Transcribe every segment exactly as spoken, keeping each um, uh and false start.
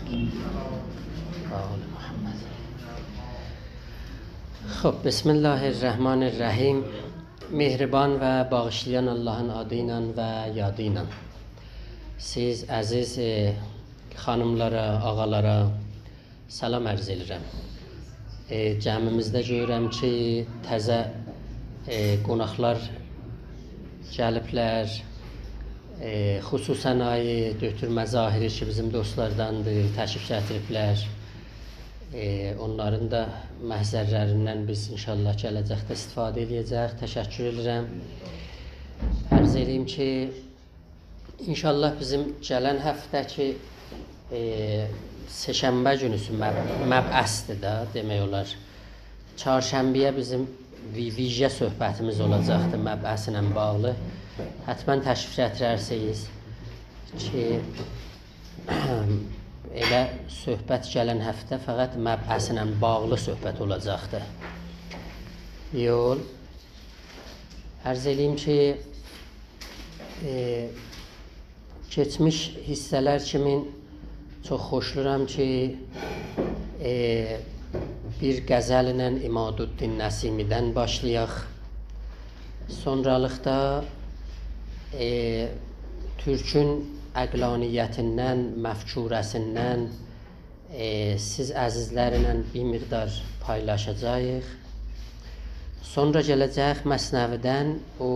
آل محمد. خب، بسم الله الرحمن الرحیم. مهربان و باغیشلایان آللاهین آدی ایله و یادی ایله. سیز عزیز، ائ، خانیملارا، آغالارا سلام عرض ائدیرم. ائ، جمعیمیزده گؤرورم کی، تازه، ائ، قوناقلار گلیبلر. ائ، خصوصاً آقای دکتر مظاهری کی، بیزیم دوستلارداندیر، تشریف گتیریبلر. ائ، اونلارین دا محضرلریندن بیز ان‌شاءالله گله‌جکده استفاده ائله‌یه‌جه‌ییک. تشکر ائدیرم. عرض ائله‌ییم کی، ان‌شاءالله بیزیم گلن هفته‌کی، ائ، سه‌شنبه گونوسو مب-، مبعثدیر ده، دئمک اولار. چهارشنبه‌یه بیزیم وی-، ویژه صحبتیمیز اولاجاقدیر مبعث ایله باغلی. حتماً تشریف گتیررسینیز کی، ائله صحبت گلن هفته فقط مبعث ایله باغلی صحبت اولاجاقدیر. یول. عرض ائله‌ییم کی، ائ، کئچمیش حیصه‌لر کیمین چوخ خوشلورام کی، ائ، بیر غزلله عمادالدین نسیمی‌دن باشلایاق. سونرالیقدا، ائ، تورکون عقلانیتیندن، مفکوره‌سیندن، ائ، سیز عزیزلرله بیر مقدار پایلاشاجاغیق. سونرا گله‌جک مثنوی‌دن او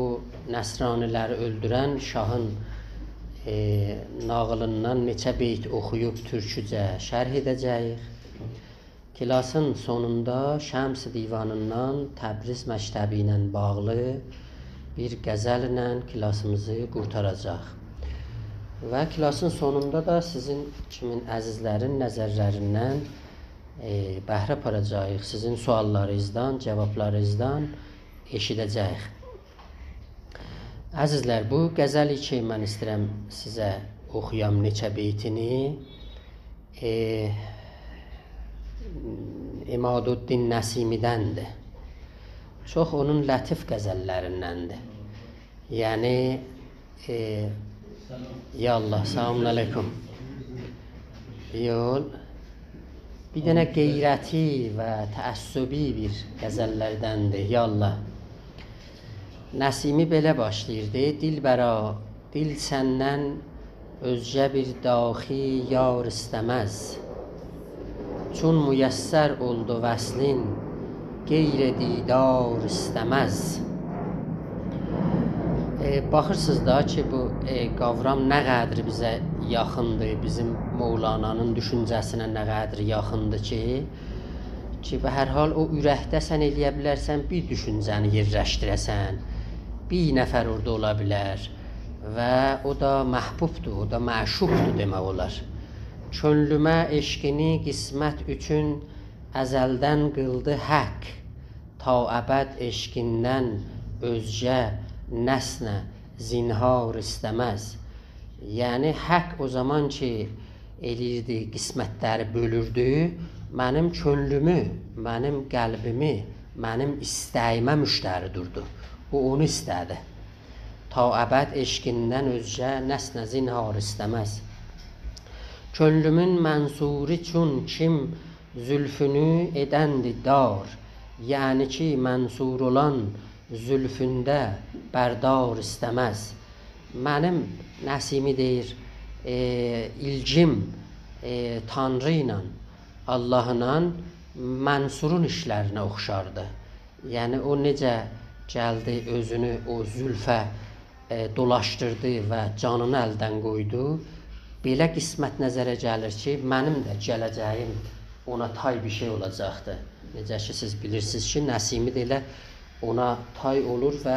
نصرانی‌لری اؤلدورن شاهین، ائ، ناغیلیندان نئچه بیت اوخویوب تورکوجه شرح ائده‌جه‌ییک. کلاسین سونوندا شمس دیوانیندان تبریز مکتبی ایله باغلی بیر غزلله کلاسیمیزی قورتاراجاق. و کلاسین سونوندا دا سیزین کیمین عزیزلرین نظرلریندن، ائ، بهره آپاراجاغیق. سیزین سؤاللارینیزدان، جاوابلارینیزدان ائشیده‌جه‌ییک. عزیزلر، بو غزلی کی، من ایسته‌ییرم سیزه اوخویام نئچه بیتینی، ائ، عمادالدین نسیمی‌دندیر. چوخ اونون لطیف غزللریندندیر. یعنی، ائ، یا الله، سلام علیکم. یول. بیر دنه غیرتی و تعصبی بیر غزللردندیر. یا الله. نسیمی بئله باشلاییردی: دلبرا، دل سندن اؤزگه بیر داخی یار ایسته‌مز. چون میسر اولدو وصلین، غیر دیدار ایسته‌مز. ائ، باخیرسینیز دا کی، بو، ائ، قاورام نه قدر بیزه یاخیندیر، بیزیم مولانانین دوشونجه‌سینه نه قدر یاخیندیر کی، کی، به هر حال او اورکده سن ائلیه بیلرسن بیر دوشونجه‌نی یئرلشدیره‌سن، بیر نفر اورادا اولا بیلر و او دا محبوبدور، او دا معشوقدور دئمک اولار. کؤنلومه عشقینی قسمت اوچون ازلدن قیلدی حق. تا ابد عشقیندن اؤزگه نسنه زینهار ایسته‌مز. یعنی، حق او زامان کی، ائله‌ییردی، قسمتلری بؤلوردو، منیم کؤنلومو، منیم قلبیمی، منیم ایسته‌ییمه مشتری دوردو. او اونو ایسته‌دی. تا ابد عشقیندن اؤزگه نسنه زینهار ایسته‌مز. کؤنلومون منصوری چون کیم زولفونو ائدندی دار. یعنی کی، منصور اولان زولفونده بردار ایسته‌مز. منیم، نسیمی دئییر، ائ، ایلگیم، ائ، تانری ایله، آللاهلا منصورون ایشلرینه اوخشاردی. یعنی، او نئجه گلدی، اؤزونو او زولفه، ائ، دولاشدیردی و جانینی الدن قویدو، بئله قسمت نظره گلیر کی، منیم ده گله‌جه‌ییم اونا تای بیر شئی اولاجاقدی. نئجه کی، سیز بیلیرسینیز کی، نسیمی ده ائله اونا تای اولور و،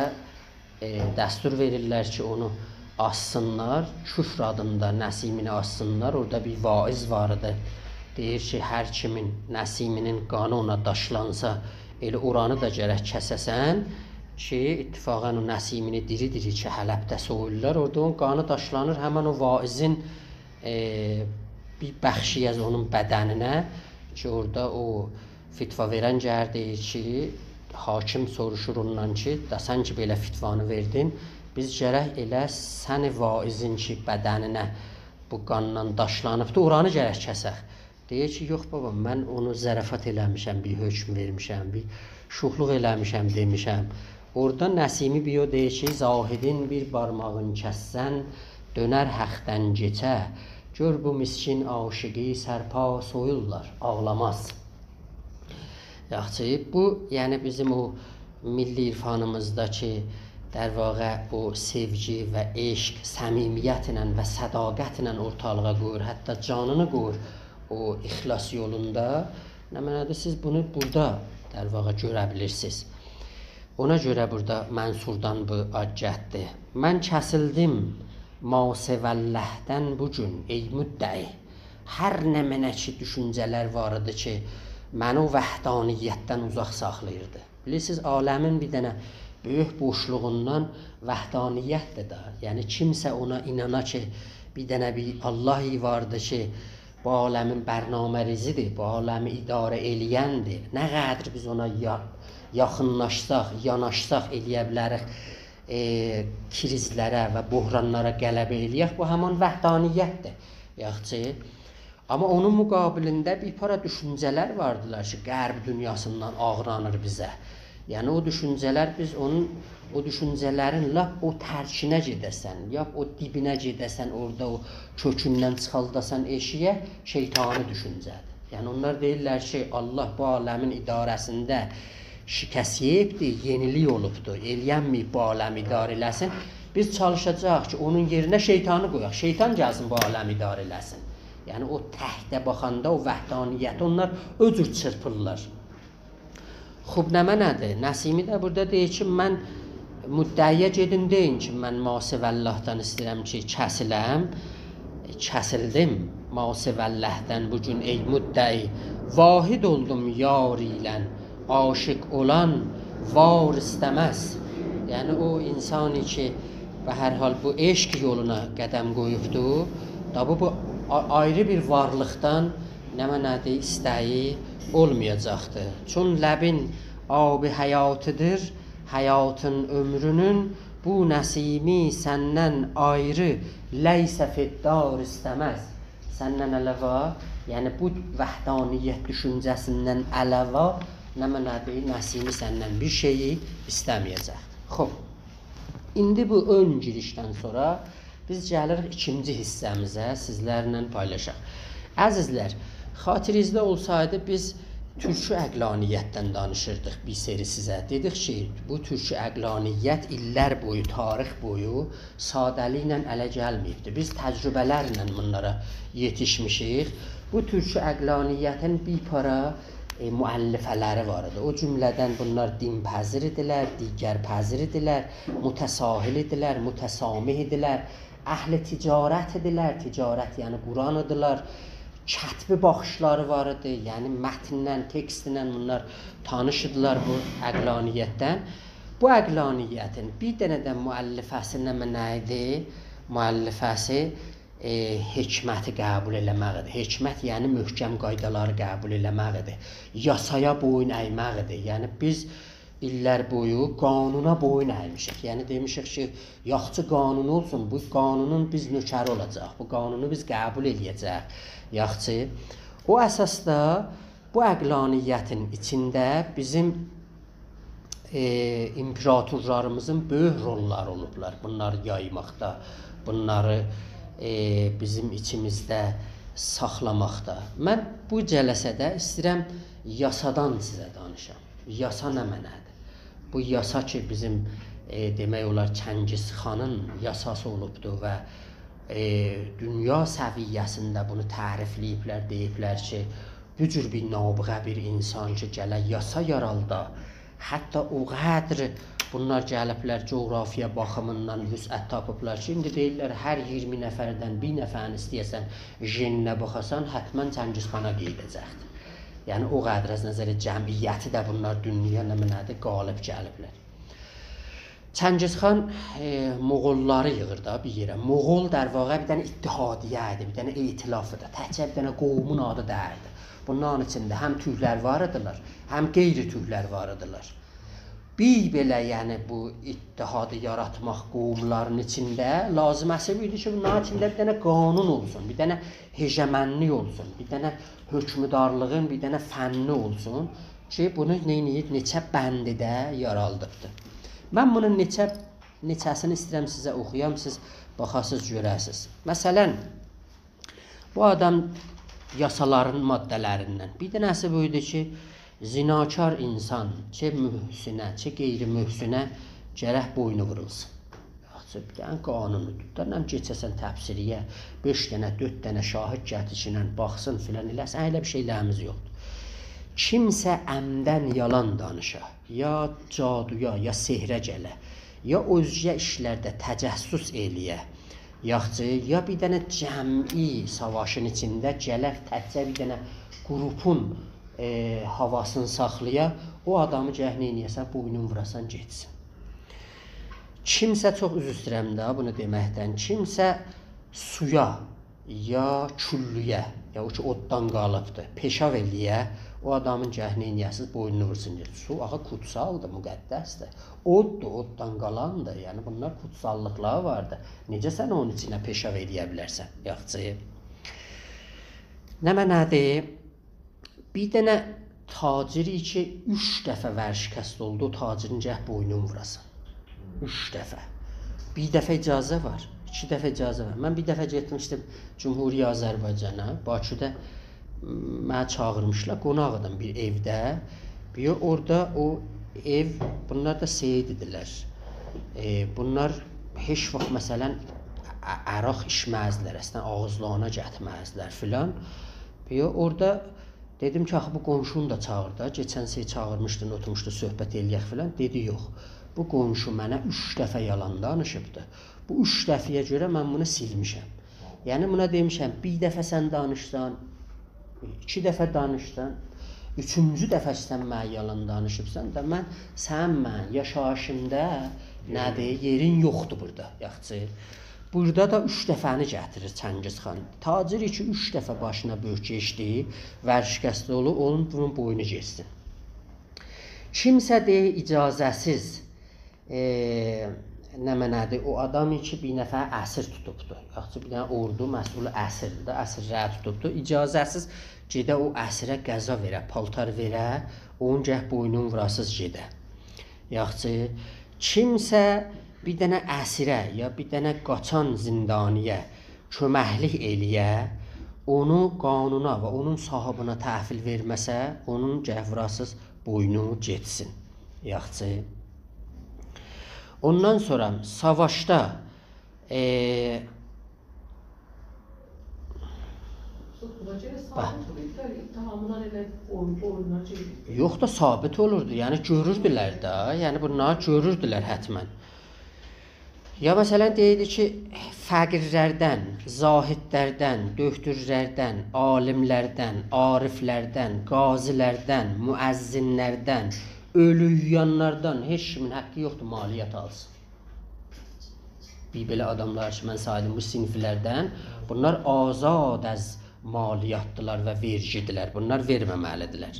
ائ، دستور وئریرلر کی، اونو آسسینلار، کفر آدیندا نسیمینی آسسینلار. اورادا بیر واعظ وار ایدی. دئییر کی، هر کیمین نسیمینین قانی اونا داشلانسا، ائله اورانی دا گرک کسه‌سن کی، اتفاقاً او نسیمینی دیری-دیری کی، حلبده سویورلار، اورادا اونون قانی داشلانیر، همن او واعظین، ائ، بیر بخشی از اونون بدنینه کی، اورادا او فتوا وئرن گلیر دئییر کی، حاکم سوروشور اوندان کی، «دا سن کی، بئله فتوانی وئردین، بیز گرک ائله سنی واعظین کی، بدنینه بو قاندان داشلانیبدی، اورانی گرک کسک. دئییر کی، یوخ بابا، من اونو ظرافت ائله‌میشم، بیر حکم وئرمیشم، بیر شوخلوق ائله‌میشم، دئمیشم. اورادا نسیمی بیر او دئییر کی، زاهدین بیر بارماغین کسسن، دؤنر حقدن کئچه. گؤر بو مسکین عاشیقی سرپا سویورلار، آغلاماز. یاخشی، بو، یعنی بیزیم او میللی عرفانیمیزدا کی، در واقع او سئوگی و عشق، صمیمیتله و صداقتله اورتالیغا قویور، حتی جانینی قویور او اخلاص یولوندا. نمنه‌دیر، سیز بونو بورادا، در واقع، گؤره بیلیرسینیز. اونا گؤره بورادا منصوردان بو آد گتدی. «من کسیلدیم ماسوی اللهدن بو گون، ای مدعی.» هر نمنه کی، دوشونجه‌لر وار ایدی کی، منی او وحدانیتدن اوزاق ساخلاییردی. بیلیرسینیز، عالمین بیر دنه بؤیوک بوشلوغوندان وحدانیتدیر ده. یعنی، کیمسه اونا اینانا کی، بیر دنه بیر الله واردی کی، بو عالمین برنامه‌ریزیدیر، بو عالمی اداره ائله‌یندیر. نه قدر بیز اونا یا-، یاخینلاشساق، یاناشساق، ائلیه بیلریک، ائ، کریزلره و بحرانلارا غلبه ائلیک، بو همان وحدانیتدیر. یاخشی. آمما اونون مقابلینده بیر پارا دوشونجه‌لر واردیلار کی، غرب دونیاسیندان آغرانیر بیزه. یعنی او دوشونجه‌لر، بیز اونون، او دوشونجه‌لرین لاپ او ترکینه گئده‌سن، لاپ او دیبینه گئده‌سن، اورادا او کؤکوندن چیخالداسان ائشیگه، شیطانی دوشونجه‌دیر. یعنی اونلار دئییرلر کی، الله بو عالمین اداره‌سینده شکست یئییبدی، یئنیلیک اولوبدو، ائلیه‌نمه‌ییب بو عالمی اداره ائله‌سین. بیز چالیشاجاغیق کی، اونون یئرینه شیطانی قویاق، شیطان گلسین بو عالمی اداره ائله‌سین. یعنی او تکده باخاندا او وحدانیتی اونلار او جور چیرپیرلار. خوب، نمنه‌دیر؟ نسیمی ده بورادا دئییر کی، من مدعی‌یه گئدین دئیین کی، من ماسوی اللهدن ایسته‌ییرم کی، کسیلم. کسیلدیم ماسوی اللهدن بو گون، ای مدعی. واحد اولدوم یار ایله، عاشق اولان وار ایسته‌مز. یعنی او انسانی کی، به هر حال بو عشق یولونا قدم قویوبدو، دا بو، بو آ-، آیری بیر وارلیقدان نمنه‌دیر، ایسته‌یی اولمایاجاقدیر. چون لبین آب حیاتیدیر حیاتین عؤمرونون، بو نسیمی سندن آیری لیس فی الدار ایسته‌مز. سندن علاوه، یعنی بو وحدانیت دوشونجه‌سیندن علاوه، نمنه‌دیر، نسیمی سندن بیر شئیی ایسته‌مه‌یه‌جک. خوب، ایندی بو اؤن گیریشدن سونرا بیز گلیریک ایکینجی حیصه‌میزه، سیزلرله پایلاشاق. عزیزلر، خاطرینیزده اولسایدی، بیز تورکی عقلانیتدن دانیشیردیق بیر سری سیزه. دئدیک کی، بو تورکی عقلانیت ایللر بویو، تاریخ بویو ساده‌لیکله اله گلمه‌ییبدیر. بیز تجربه‌لرله بونلارا یئتیشمیشیک. بو تورکی عقلانیتین بیر پارا، ائ، مؤلفه‌لری وار ایدی. او جمله‌دن بونلار دین‌پذیر ایدیلر، دیگرپذیر ایدیلر، متساهل ایدیلر، متسامح ایدیلر، اهل تجارت ایدیلر، تجارت، یعنی قوران ایدیلر، کتبی باخیشلاری وار ایدی، یعنی متنله، تکستله بونلار تانیش ایدیلر بو عقلانیتدن. بو عقلانیتین بیر دنه ده مؤلفه‌سی نمنه ایدی؟ مؤلفه‌سی، ائ، حکمتی قبول ائله‌مک ایدی. حکمت، یعنی محکم قایدالاری قبول ائله‌مک ایدی. یاسایا بویون اَیمک ایدی. یعنی بیز ایللر بویو قانونا بویون اَیمیشیک. یعنی دئمیشیک کی، یاخچی قانون اولسون، بو قانونون بیز نؤکری اولاجاق، بو قانونو بیز قبول ائله‌یه‌جک. یاخچی. او اساسدا بو عقلانیتین ایچینده بیزیم، ائ، ایمپراتورلاریمیزین بؤیوک روللاری اولوبلار. بونلاری یایماقدا، بونلاری، ائ، بیزیم ایچیمیزده ساخلاماقدا. من بو جلسه‌ده ایسته‌ییرم یاسادان سیزه دانیشام. یاسا نمنه‌دیر؟ بو یاسا کی، بیزیم، ائ، دئمک اولار، چنگیزخانین یاساسی اولوبدور و، ائ، دونیا سویه‌سینده بونو تعریفله‌ییبلر، دئییبلر کی، بو جور بیر نابغه بیر انسان کی، گله یاسا یارالدا، حتی او قدر بونلار گلیبلر جغرافیا باخیمیندان وسعت تاپیبلار کی، ایندی دئییرلر، هر اییرمی نفردن بیر نفرین ایسته‌یه‌سن ژنینه باخاسان، حتماً چنگیزخانا قئییده‌جکدیر. یعنی، او قدر از نظر جمعیتی ده بونلار دونیا نمنه‌دیر، غالب گلیبلر. چنگیزخان، ائ، مغوللاری ییغیر دا بیر یئره. مغول، در واقع، بیر دنه اتحادیه ایدی، بیر دنه ائتلاف ایدی. تکجه بیر دنه قومون آدی دئییلدی. بونلارین ایچینده هم تورکلر وار ایدیلر، هم غیر تورکلر وار ایدیلر. بیر بئله، یعنی بو اتحادی یاراتماق قوملارین ایچینده لازمه‌سی بو ایدی کی، بونلارین ایچینده بیر دنه قانون اولسون، بیر دنه هژمونلوق اولسون، بیر دنه حؤکمدارلیغین بیر دنه فنی اولسون کی، بونو نئینیییب، نئچه بندی ده یارادیبدی. من بونون نئچه، نئچه‌سینی ایسته‌ییرم سیزه اوخویام، سیز باخاسینیز، گؤره‌سینیز. مثلا، بو آدام یاسالارین ماده‌لریندن بیر دنه‌سی بو ایدی کی، زناکار انسان، چه محصنه، چه غیر محصنه گرک بوینو وورولسون. یاخشی، بیر دنه قانونودور. دنم کئچه‌سن تبصره‌یه، بئش دنه، دؤرد دنه شاهد گتیرسینن، باخسین فلان ائله‌سین، ائله بیر شئیلریمیز یوخدور. کیمسه عمداً یالان دانیشا، یا جادویا، یا سحره گله، یا اؤزگه ایشلرده تجسس ائله‌یه، یاخشی، یا بیر دنه جمعی ساواشین ایچینده گله تکجه بیر دنه گروپون، ائ، هاواسینی ساخلایا، او آدامی گرک نئینیه‌سن، بوینون ووراسان گئتسین. کیمسه، چوخ عذر ایسته‌ییرم ده بونو دئمکدن، کیمسه سویا، یا کوللویه، یا او کی اوددان قالیبدیر، پیشاب ائله‌یه، او آدامین گرک نئینیه‌سیز، بوینونو وورسون گئتسین. سو آخی کوتسالدیر، مقدسدیر. اوددور، اوددان قالاندیر. یعنی بونلار کوتساللیقلاری واردیر. نئجه سن اونون ایچینه پیشاب ائله‌یه بیلرسن؟ یاخشی. نمنه‌دیر؟ بیر دنه تاجری کی، اوچ دفعه ورشکست اولدو، او تاجرین گرک بوینون ووراسان. اوچ دفعه. بیر دفعه اجازه وار، ایکی دفعه اجازه وار. من بیر دفعه گئتمیشدیم جمهوری آذربایجانا، باکودا، م، منی چاغیرمیشلار، قوناق ایدیم بیر ائوده. بیر اورادا او ائو، بونلار دا سید ایدیلر. ائ، بونلار هئچ واخت، مثلا، ع-، عرق ایچمزدیلر، اصلا آغیزلارینا گتیرمزدیلر فلان. بیر اورادا دئدیم کی، آخی بو قونشونو دا چاغیر دا. کئچن سری چاغیرمیشدین، اوتورموشدو، صحبت ائله‌یک فلان. دئدی، یوخ. بو قونشو منه اوچ دفعه یالان دانیشیبدی. بو اوچ دفعه‌یه گؤره من بونو سیلمیشم. یعنی بونا دئمیشم، بیر دفعه سن دانیشسان، ایکی دفعه دانیشسان، اوچونجو دفعه سن منه یالان دانیشیبسان دا، من، سن منیم یاشاییشیمدا، نه‌دیر، یئرین یوخدور بورادا، یاخشی. بورادا دا اوچ دفعه‌نی گتیریر چنگیز خان. تاجر کی اوچ دفعه باشینا بؤرک کئچدی، ورشکست اولوب، اونون، بونون بوینو گئتسین. کیمسه دئییر، اجازه‌سیز، ائ، نمنه‌دیر، او آدام کی بیر نفر اسیر توتوبدو. یاخشی، بیر دنه اوردو مسئول اسیردیر ده، اسیرلری توتوبدو. اجازه‌سیز گئده او اسیره غذا وئره، پالتار وئره، اونون گرک بوینون ووراسیز گئده. یاخشی، کیمسه بیر دنه اسیره یا بیر دنه قاچان زندانی‌یه کؤمکلیک ائله‌یه، اونو قانونا و اونون صاحیبینه تحویل وئرمه‌سه، اونون گرک ووراسیز بوینو گئتسین. یاخشی. اوندان سونرا ساواشدا، ائ، یوخ، بونا گرک باخ. ثابت اولایدی دا، اتهاملار ائله اوی-، اویونا گئدیر. یوخ دا، ثابت اولوردو. یعنی گؤروردولر ده. یعنی بونلار گؤروردولر حتماً. یا مثلاً دئییردی کی، فقیرلردن، زاهدلردن، دؤکتورلردن، عالیملردن، عارفلردن، قاضی‌لردن، مؤذن‌لردن، اؤلو یویانلاردان هئچ کیمین حقی یوخدور مالیات آلسین. بیر بئله آداملار کی، من سایدیم بو صنفلردن، بونلار آزاد از مالیاتدیلار و وئرگی‌دیرلر. بونلار وئرمه‌مه‌لی‌دیرلر.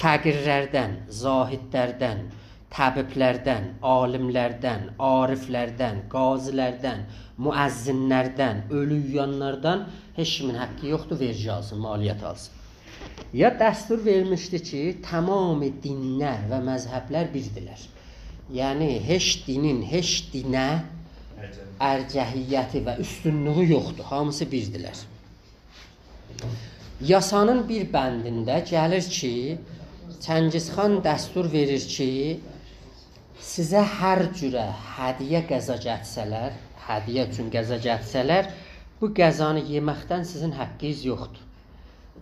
فقیرلردن، زاهدلردن، طبیبلردن، عالیملردن، عارفلردن، قاضی‌لردن، مؤذن‌لردن، اؤلو یویانلاردان هئچ کیمین حقی یوخدور وئرگی آلسین، مالیات آلسین. یا دستور وئرمیشدی کی، تمام دینلر و مذهبلر بیردیرلر. یعنی، هئچ دینین هئچ دینه ارجحیتی و اوستونلویو یوخدور. هامیسی بیردیرلر. یاسانین بیر بندینده گلیر کی، چنگیز خان دستور وئریر کی، سیزه هر جوره هدیه غذا گتیرسه‌لر، هدیه اوچون غذا گتیرسه‌لر، بو غذانی یئمکدن سیزین حقینیز یوخدور.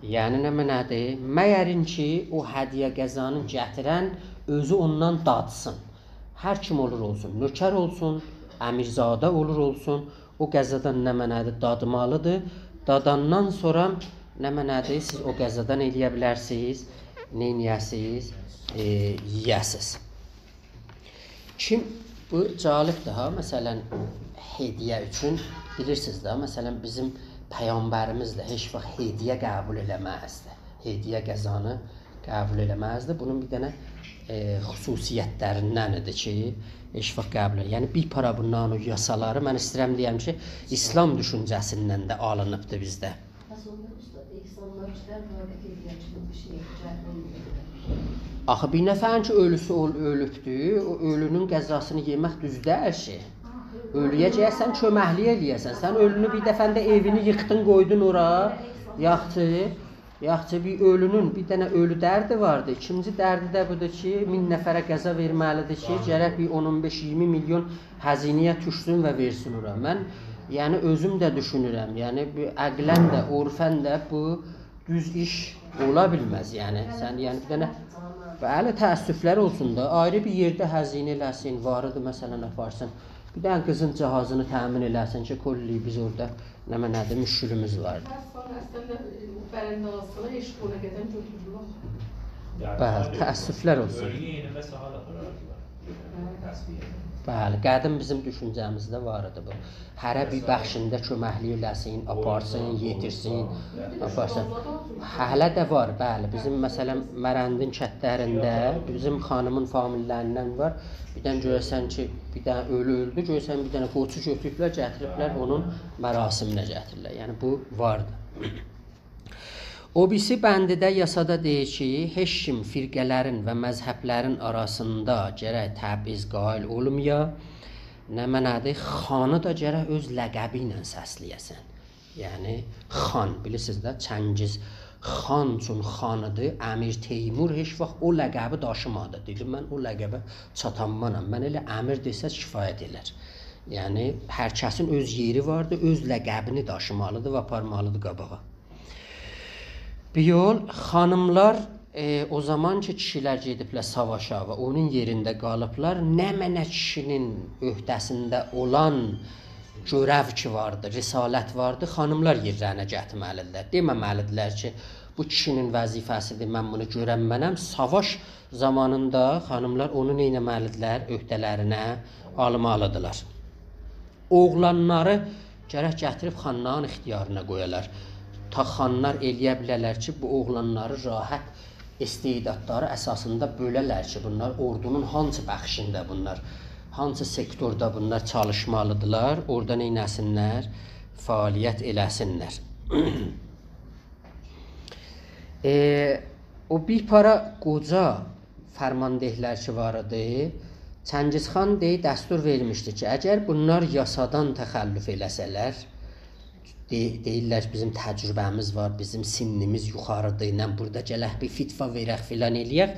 یعنی نمنه‌دیر؟ مگر این کی، او هدیه غذانی گتیرن اؤزو اوندان دادسین. هر کیم اولور اولسون، نؤکر اولسون، امیرزاده اولور اولسون، او غذادان نمنه‌دیر؟ دادمالی‌دیر. داداندان سونرا نمنه‌دیر؟ سیز او غذادان ائلیه بیلرسینیز، نئینیه‌سینیز؟ ائ، یئیه‌سینیز. کیم، بو جالبدیر ها، مثلاً، هدیه اوچون، بیلیرسینیز ده، مثلاً، بیزیم پیغمبریمیز ده هئچ واخت هدیه قبول ائله‌مزدی. هدیه غذانی قبول ائله‌مزدی. بونون بیر دنه، ائ، خصوصیت‌لریندن ایدی کی، هئچ واخت قبول ائله-، یعنی بیر پارا بونلارین او یاسالاری، من ایسته‌ییرم دئیم کی، ایسلام دوشونجه‌سیندن ده آلینیبدی بیزده. پس اوندا اوستا، احسانلار کیتاب وار، ائدیلر کی، بیر شئی گلمه‌ییب. آخی بیر نفرین کی، اؤلوسو اول-، اؤلوبدو، او اؤلونون غذاسینی یئمک دوز دئییل کی. اؤلویه گله‌سن، کؤمکلیک ائله‌یه‌سن. سن اؤلونو بیر دفعه‌نده ائوینی ییخدین، قویدون اورا. یاخشی، یاخشی، بیر اؤلونون، بیر دنه اؤلو دردی واردی. ایکینجی دردی ده بودور کی، مین نفره غذا وئرمه‌لیدیر کی، گرک بیر اون، اون بئش، اییرمی میلیون هزینه‌یه دوشسون و وئرسین اورا. من، یعنی، اؤزوم ده دوشونورم. یعنی، بو عقلاً ده، عرفاً ده بو دوز ایش اولا بیلمز. یعنی، سن، یعنی، بیر دنه، بلی، تأسفلر اولسون دا. آیری بیر یئرده هزینه ائله‌سین، واریدی، مثلاً، آپارسین. بیر دنه قیزین جهازینی تأمین ائله‌سین کی، کلی بیز اورادا نمنه‌دیر، مشکلیمیز واردی. پس سونرا اصلاً ده، ائ، او برنده‌آزلیغی هئچ اونا قدر گؤتورولمور. یعنی، بلی، تأسفلر اولسون. اؤلو یئرینده ساغا دا قرار وار. بلی، قدیم بیزیم دوشونجه‌میزده وار ایدی بو. هره بیر بخشینده کؤمکلیک ائله‌سین، آپارسین، یئتیرسین، آپارسین. هله ده وار، بلی. بیزیم، مثلاً، مرندین کتلرینده بیزیم خانیمین فامیللریندن وار. بیردن گؤره‌سن کی، بیر دنه اؤلو اؤلدو، گؤره‌سن بیر دنه قوچو گؤتوروبلر، گتیریبلر، اونون مراسمینه گتیریرلر. یعنی، بو واردی. او بیریسی بندیده، یاسادا دئییر کی، هئچ کیم فرقه‌لرین و مذهبلرین آراسیندا گرک تبعیض قائل اولمایا. نمنه‌دیر؟ خانی دا گرک اؤز لقبی ایله سسله‌یه‌سن. یعنی، خان، بیلیرسینیز ده، چنگیز خان چون خانیدیر، امیر تیمور هئچ واخت او لقبی داشیمادی. دئدی، «من او لقبه چاتانمانام، من ائله امیر دئسز کفایت ائلر.» یعنی، هر کسین اؤز یئری واردی، اؤز لقبینی داشیمالیدیر و آپارمالیدیر قاباغا. بیر یول خانیملار، ائ، او زامان کی، کیشیلر گئدیبلر ساواشا و اونون یئرینده قالیبلار، نمنه کیشی‌نین عهده‌سینده اولان گؤرو کی واردی، رسالت واردی، خانیملار یئرلرینه گتیرمه‌لیدیرلر. دئمه‌مه‌لیدیرلر کی، بو کیشی‌نین وظیفه‌سیدیر، من بونو گؤرنمنم. ساواش زامانیندا خانیملار اونو نئینه‌مه‌لیدیرلر؟ عهده‌لرینه آلمالیدیرلار. اوغلانلاری گرک گتیریب خانلارین اختیارینا قویالار. تا خانلار ائلیه بیله‌لر کی، بو اوغلانلاری راحت استعدادلاری اساسیندا بؤله‌لر کی، بونلار اوردونون هانسی بخشینده بونلار، هانسی سکتوردا بونلار چالیشمالیدیرلار، اورادا نئینه‌سینلر؟ فعالیت ائله‌سینلر. ائ، او بیر پارا قوجا فرمانده‌لر کی وار ایدی، چنگیز خان دئییر، دستور وئرمیشدی کی، اگر بونلار یاسادان تخلف ائله‌سه‌لر، دئ-، دئییرلر کی، بیزیم تجربه‌میز وار، بیزیم سنّیمیز یوخاریدیر، ایله بورادا گلک بیر فتوا وئرک، فلان ائله‌یک.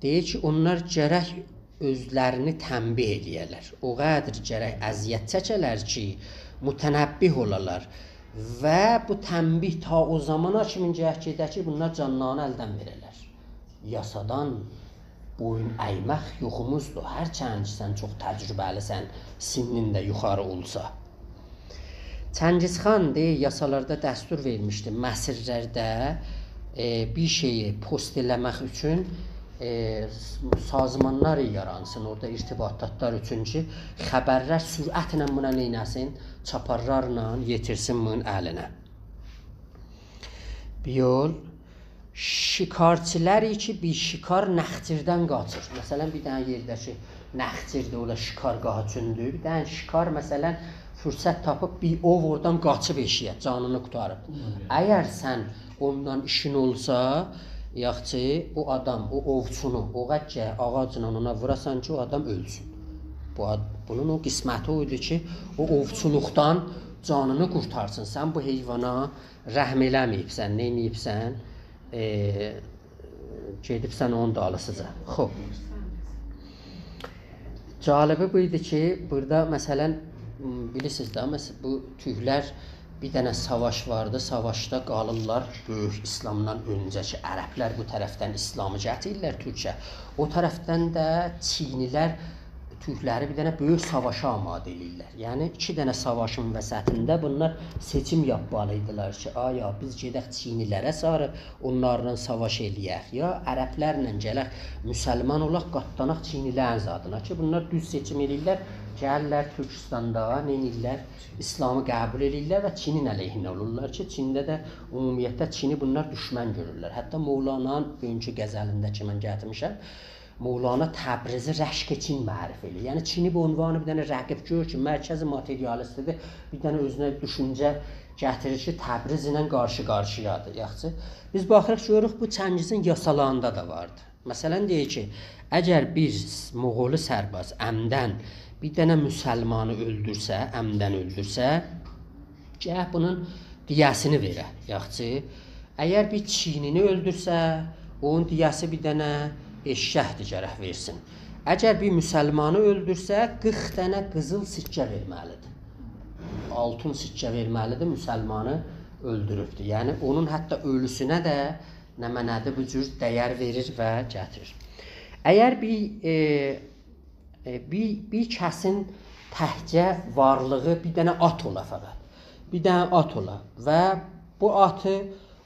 دئییر کی، اونلار گرک اؤزلرینی تنبیه ائله‌یه‌لر. او قدر گرک اذیت چکه‌لر کی، متنبه اولالار. و بو تنبیه تا او زامانا کیمین گرک گئده کی، بونلار جانلارینی الدن وئره‌لر. یاسادان بویون اَیمک یوخوموزدور. هرچند کی، سن چوخ تجربه‌لی‌سن، سنّین ده یوخاری اولسا. چنگیز خان، دئییر، یاسالاردا دستور وئرمیشدی مسیرلرده، ائ، بیر شئیی پست ائله‌مک اوچون، ائ، سازمانلار یارانسین، اورادا ارتباطاتلار اوچون کی، خبرلر سرعتله بونا نئینه‌سین؟ چاپارلارلا یئتیرسین بونون الینه. بیر یول، شکارچیلار کی، بیر شکار نخجیردن قاچیر. مثلا، بیر دنه یئرده کی، نخجیردیر، اورادا شکارگاه اوچوندور. بیر دنه شکار، مثلا، فرصت تاپیب بیر اوو اورادان قاچیب ائشییه، جانینی قوتاریب. اگر سن اوندان ایشین اولسا، یاخچی، او آدام، او اووچونو، او قدر آغاجلا اونا ووراسان کی، او آدام اؤلسون. بو آد-، بونون او قسمتی او ایدی کی، او اووچولوقدان جانینی قورتارسین. سن بو حیوانا رحم ائله‌مه‌ییبسن، نئینییبسن؟ ائ، گئدیبسن اونون دالیسیجا. خوب. جالبی بو ایدی کی، بورادا، مثلا، م، بیلیرسینیز ده، مثلا، بو تورکلر، بیر دنه ساواش واردی، ساواشدا قالیرلار، بؤیوک ایسلامدان اؤنجه‌کی عربلر بو طرفدن ایسلامی گتیریرلر تورکه. او طرفدن ده چینلی‌لر تورکلری بیر دنه بؤیوک ساواشا آماده ائله‌ییرلر. یعنی، ایکی دنه ساواشین وسطینده بونلار سئچیم یاپمالی ایدیلر کی، آیا بیز گئدک چینلی‌لره ساری، اونلارلا ساواش ائله‌یک، یا عربلرله گلک، مسلمان اولاق، قاتلاناق چینلی‌لرین زادینا کی، بونلار دوز سئچیم ائله‌ییرلر، گلیرلر تورکوستاندا، نئینیرلر؟ ایسلامی قبول ائله‌ییرلر و چینین علیهینه اولورلار کی، چینده ده عمومیتله چینی بونلار دوشمن گؤرورلر. حتی مولانانین بوگونکو غزلینده کی، من گتیرمیشم، مولانا تبریزی رشک چین معرفی ائله‌ییر. یعنی، چینی به عنوان بیر دنه رقیب گؤرور کی، مرکز ماتریالیستی‌دیر، بیر دنه اؤزونه دوشونجه گتیریر کی، تبریز ایله قارشی-قارشییادیر. یاخشی، بیز باخیریق، گؤروروک، بو چنگیزین یاسالاریندا دا واردی. مثلا، دئییر کی، اگر بیر مغولی سرباز عمداً بیر دنه مسلمانی اؤلدورسه، عمداً اؤلدورسه، گرک بونون دیه‌سینی وئره، یاخشی. اگر بیر چینینی اؤلدورسه، اونون دیه‌سی بیر دنه ائششکدیر، گرک وئرسین. اگر بیر مسلمانی اؤلدورسه، قیرخ دنه قیزیل سکه وئرمه‌لیدیر. آلتین سکه وئرمه‌لیدیر مسلمانی اؤلدوروبدور. یعنی، اونون حتی اؤلوسونه ده نمنه‌دیر، بو جور دَیر وئریر و گتیریر. اگر بیر، ائ، ائ، بیر، بیر کسین تکجه وارلیغی بیر دنه آت اولا فقط. بیر دنه آت اولا و بو آتی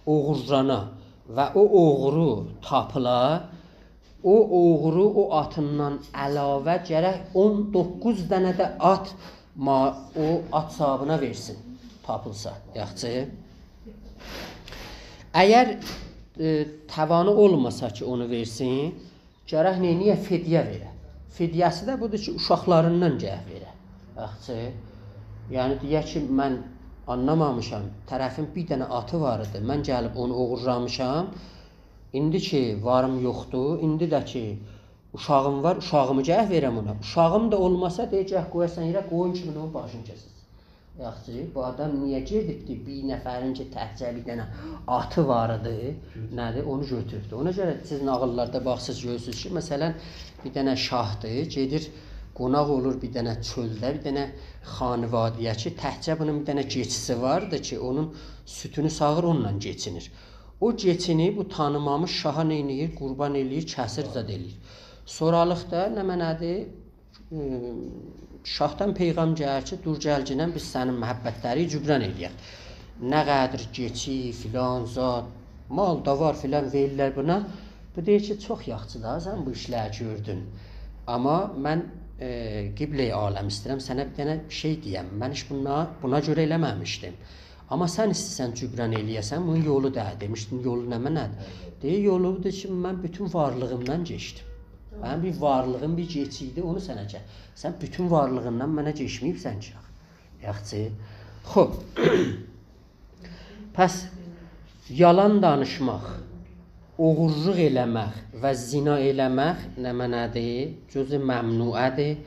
اوغورلانا و او اوغرو تاپیلا، او اوغرو او آتیندان علاوه گرک اون دوققوز دنه ده آت ما-، او آت صاحیبینه وئرسین، تاپیلسا، یاخشی. اگر، ائ، توانی اولماسا کی، اونو وئرسین، گرک نئینیه؟ فدیه وئره. فدیه‌سی ده بودور کی، اوشاقلاریندان گرک وئره. یاخشی، یعنی دئیه کی، من آنلامامیشام، طرفین بیر دنه آتی وار ایدی، من گلیب اونو اوغورلامیشام، ایندی کی، واریم یوخدور، ایندی ده کی، اوشاغیم وار، اوشاغیمی گرک وئرم اونا. اوشاغیم دا اولماسا، دئیه‌جک، قویاسان یئره، قویون کیمین اونون باشینی کسه‌سن. یاخشی، بو آدام نییه گئدیبدی بیر نفرین کی، تکجه بیر دنه آتی وار ایدی، نه‌دیر، اونو گؤتوروبدو؟ اونا گؤره سیز ناغیللاردا باخسیز، گؤرورسونوز کی، مثلا، بیر دنه شاهدیر، گئدیر، قوناق اولور بیر دنه چؤلده، بیر دنه خانواده‌یه کی، تکجه بونون بیر دنه کئچیسی واردی کی، اونون سوتونو ساغیر، اونونلا کئچینیر. او کئچینی بو تانیمامیش شاها نئینیر؟ قوربان ائله‌ییر، کسیر، زاد ائله‌ییر. سورالیقدا نمنه‌دیر؟ ائ، شاهدان پیغام گلیر کی، دور گلگینن بیز سنین محبتلری جبران ائله‌یک. نه قدر کئچی، فلان، زاد، مال دا وار، فلان وئریرلر بونا. بو دئییر کی، چوخ یاخشی دا، سن بو ایشلری گؤردون. آمما من، ائ، قبله‌ی عالم ایسته‌ییرم، سنه بیر دنه شئی دئیم. من هئچ بونا، بونا گؤره ائله‌مه‌میشدیم. آمما سن ایسته‌ییرسن جبران ائله‌یه‌سن، بونون یولو دادی. دئمیشدین، یولو نمنه‌دیر؟ دئییر، یولو بودور کی، من بوتون وارلیغیمدان کئچدیم. منیم بیر وارلیغیم، بیر کئچیدی، اونو سنه گل. سن بوتون وارلیغیندان منه کئچمه‌ییبسن کی، آخی. یاخشی. خوب. پس یالان دانیشماق، اوغورلوق ائله‌مک و زنا ائله‌مک نمنه‌دیر؟ جزء ممنوعه‌دیر.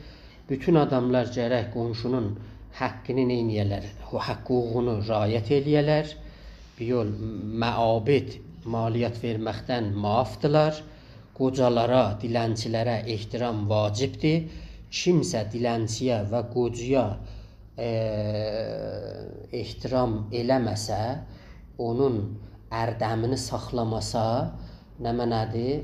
بوتون آداملار گرک قونشونون حقینی نئینیه‌لر؟ او حق حقوقونو رعایت ائله‌یه‌لر. بیر یول، معابد مالیات وئرمکدن معافدیلار. قوجالارا، دیلنچی‌لره احترام واجبدیر. کیمسه دیلنچی‌یه و قوجایا، ائ، احترام ائله‌مه‌سه، اونون اردمینی ساخلاماسا، نمنه‌دیر؟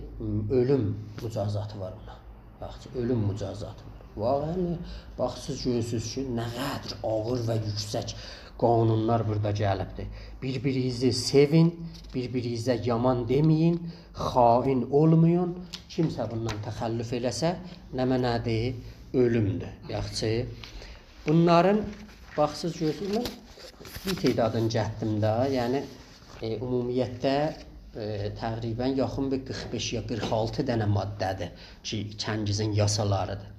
اؤلوم مجازاتی وار اونا. یاخشی، اؤلوم مجازاتی وار. واقعاً، باخسیز، گؤرورسوز کی، نه قدر آغیر و یوکسک قانونلار بورادا گلیبدیر. بیر-بیرینیزی سئوین، بیر-بیرینیزه یامان دئمه‌یین، خائن اولمایین. کیمسه بوندان تخلف ائله‌سه، نمنه‌دیر؟ اؤلومدور. یاخشی. بونلارین، باخسیز، گؤرورسوز، من بیر تعدادینی گتدیم ده، یعنی، ائ، عمومیتده، ائ، تقریباً یاخین بیر قیرخ بئش یا قیرخ آلتی دنه ماده‌دیر کی، چنگیزین یاسالاریدیر.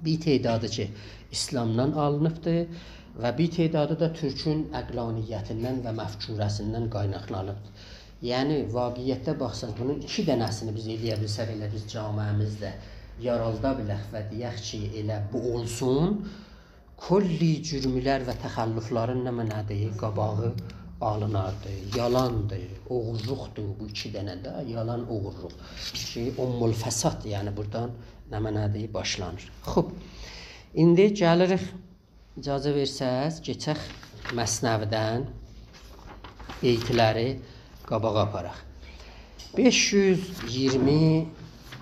بیر تعدادی کی، ایسلامدان آلینیبدیر و بیر تعدادی دا تورکون عقلانیتیندن و مفکوره‌سیندن قایناقلانیبدیر. یعنی، واقعیتده باخساق، بونون ایکی دنه‌سینی بیز ائله‌یه بیلسک، ائله بیز جامعه‌میزده یارالدا بیلک و دئیک کی، ائله بو اولسون، کلی جرملر و تخلفلرین نمنه‌دیر؟ قاباغی آلیناردی. یالاندیر، اوغورلوقدور بو ایکی دنه ده، یالان، اوغورلوق. کی، ام‌الفساد، یعنی بورادان نمنه‌دیر؟ باشلانیر. خوب، ایندی گلیریک، اجازه وئرسز، کئچک مثنوی‌دن بیتلری قاباغا آپاراق. بئش یوز ایگیرمی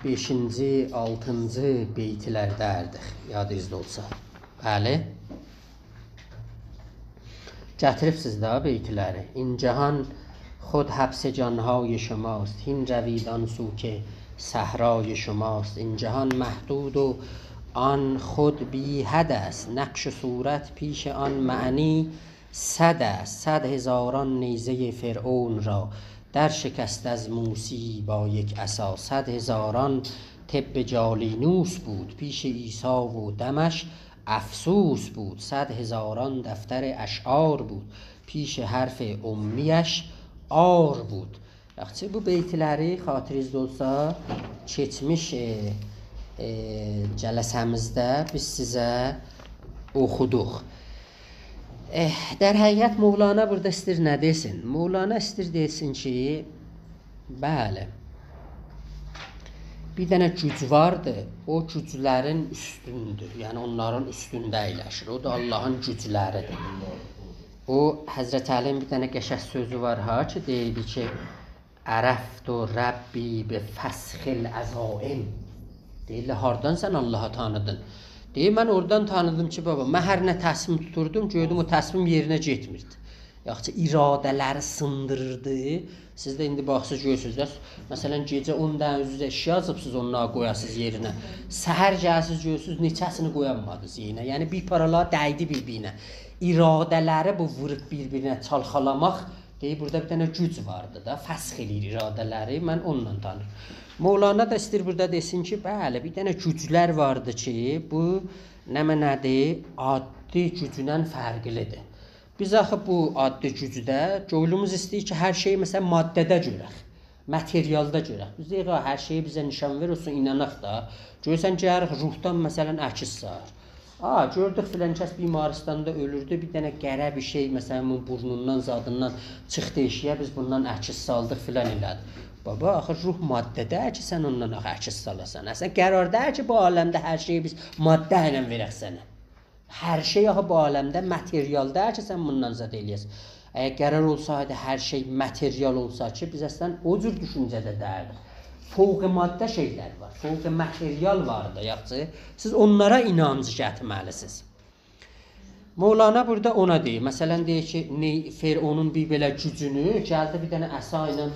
بئشینجی، آلتینجی بیتلرده‌یدیک، یادینیزدا اولسا. بلی. گتیریبسیز ده بیتلری. این جهان خود حبس جان‌های شماست، هین روید آن سو که صحرای شماست. این جهان محدود و آن خود بی‌حد است، نقش و صورت پیش آن معنی صد است. صد هزاران نیزهٔ فرعون را درشکست از موسی با یک عصا. صد هزاران طب جالینوس بود پیش عیسی و دمش افسوس بود. صد هزاران دفتر اشعار بود پیش حرف امیش عار بود. یاخشی، بو بیتلری خاطرینیزده اولسا، کئچمیش، ائ، ائ، جلسه‌میزده بیز سیزه اوخودوق. ائه، در حقیقت مولانا بورادا ایستیر نه دئسین؟ مولانا ایستیر دئسین کی، بلی، بیر دنه گوج واردی، او گوجلرین اوستوندور، یعنی اونلارین اوستونده اَیلشیر. او دا آللاهین گوجلریدیر. او حضرت علی‌نین بیر دنه قشنگ سؤزو وار ها، کی دئییردی کی: «عرفت ربی بفسخ العزائم.» دئییرلر: «هاردان سن آللاهی تانیدین؟» دئییر: «من اورادان تانیدیم کی، بابا، من هر نه تصمیم توتوردوم، گؤردوم او تصمیم یئرینه گئتمیردی.» یاخشی، اراده‌لری سیندیریردی. سیز ده ایندی باخسیز گؤرورسونوز ده، مثلا، گئجه اون دنه اوزوزه ایش یازیبسینیز، اونلاری قویاسینیز یئرینه. سحر گلسیز گؤرورسونوز، نئچه‌سینی قویانمادینیز یئرینه. یعنی، بیر پارالا دیدی بیر-بیرینه. اراده‌لری بو ووروب بیر-بیرینه چالخالاماق، دئییر، بورادا بیر دنه گوج واردی دا، فسخ ائله‌ییر اراده‌لری، من اونونلا تانیرام. مولانا دا ایستیر بورادا دئسین کی، بلی، بیر دنه گوجلر واردی کی، بو نمنه‌دیر، عادی گوجوندن فرقلیدیر. بیز آخی بو عادی گوجده کؤنلوموز ایسته‌ییر کی، هر شئیی، مثلا، ماده‌ده گؤرک، ماتریالدا گؤرک. بیز دئیک: «آ، هر شئیی بیزه نشان وئر، اولسون، ایناناق دا.» گؤرورسن، گلیریک روحدان، مثلا، عکس سالیر. آ، گؤردوک فلان کس بیمارستاندا اؤلوردو، بیر دنه قره بیر شئی، مثلا، بونون بورنوندان، زادیندان چیخدی ائشییه، بیز بوندان عکس سالدیق، فلان ائله‌دیک. بابا، آخی روح ماده دئییل کی، سن اوندان آخی عکس سالاسان. اصلا، قرار دئییل کی، بو عالمده هر شئیی بیز ماده ایله وئرک سنه. هر شئی آخی بو عالمده ماتریال دئییل کی، سن بوندان زاد ائله‌یه‌سن. اگر قرار اولسایدی، هر شئی ماتریال اولسا کی، بیز اصلا او جور دوشونجه‌ده دئییلدیک. فوق ماده شئیلر وار، فوق ماتریال وار دا، یاخشی. سیز اونلارا اینانج گتیرمه‌لی‌سینیز. مولانا بورادا اونا دئییر. مثلا، دئییر کی، نئی-، فرعونون بیر بئله گوجونو گلدی بیر دنه عصا ایله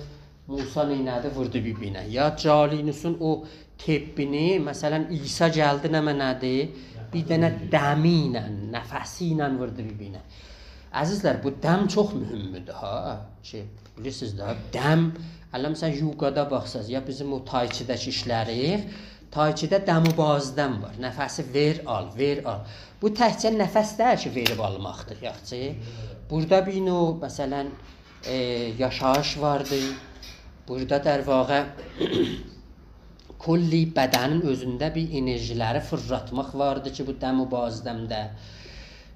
موسی نئینه‌دی؟ ووردو بیر-بیرینه. یا جالینوسون او طبّینی، مثلا، عیسی گلدی، نمنه‌دی؟ بیر دنه دمی ایله، نفسی ایله ووردو بیر-بیرینه. عزیزلر، بو دم چوخ مهمدور ها. کی، بیلیرسینیز ده، دم، الان مثلا، یوگادا باخساز، یا بیزیم او تای‌چی‌ده‌کی ایشلری، تای‌چی‌ده دم و بازدم وار. نفسی وئر، آل، وئر، آل. بو تکجه نفس دئییل کی، وئریب آلماقدیر، یاخشی. بورادا بیر نوع، مثلا، ائ، یاشاییش واردی. بورادا، در واقع، کلی بدنین اؤزونده بیر انرژی‌لری فیرلاتماق واردی کی، بو دم و بازدمده،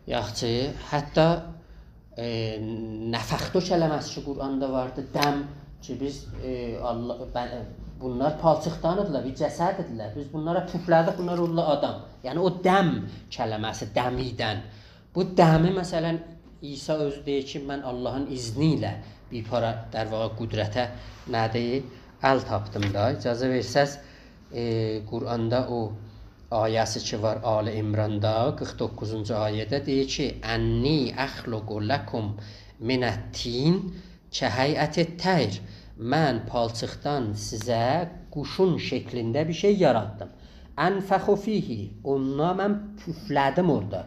یاخشی، حتی، ائ، نفخت کلمه‌سی کی، قرآندا واردی، دم کی، بیز، ائ، الله، بن-، بونلار پالچیقدان ایدیلر، بیر جسد ایدیلر. بیز بونلارا پوفله‌دیک، بونلار اولدولار آدام. یعنی، او دم کلمه‌سی، دمیدن. بو دمی، مثلا، عیسی اؤزو دئییر کی، من آللاهین اذنی ایله بیر پارا، در واقع، قدرته نه‌دیر؟ ال تاپدیم دا. اجازه وئرسز، ائ، قرآندا او آیه‌سی کی وار آل عمراندا، قیرخ دوققوزونجو آیه‌ده دئییر کی، «أنّی أخلق لکم من الطین کهیئة الطیر.» من پالچیقدان سیزه قوشون شکلینده بیر شئی یاراتدیم. «أنفخ فیه»، اوندان من پوفله‌دیم اورادا.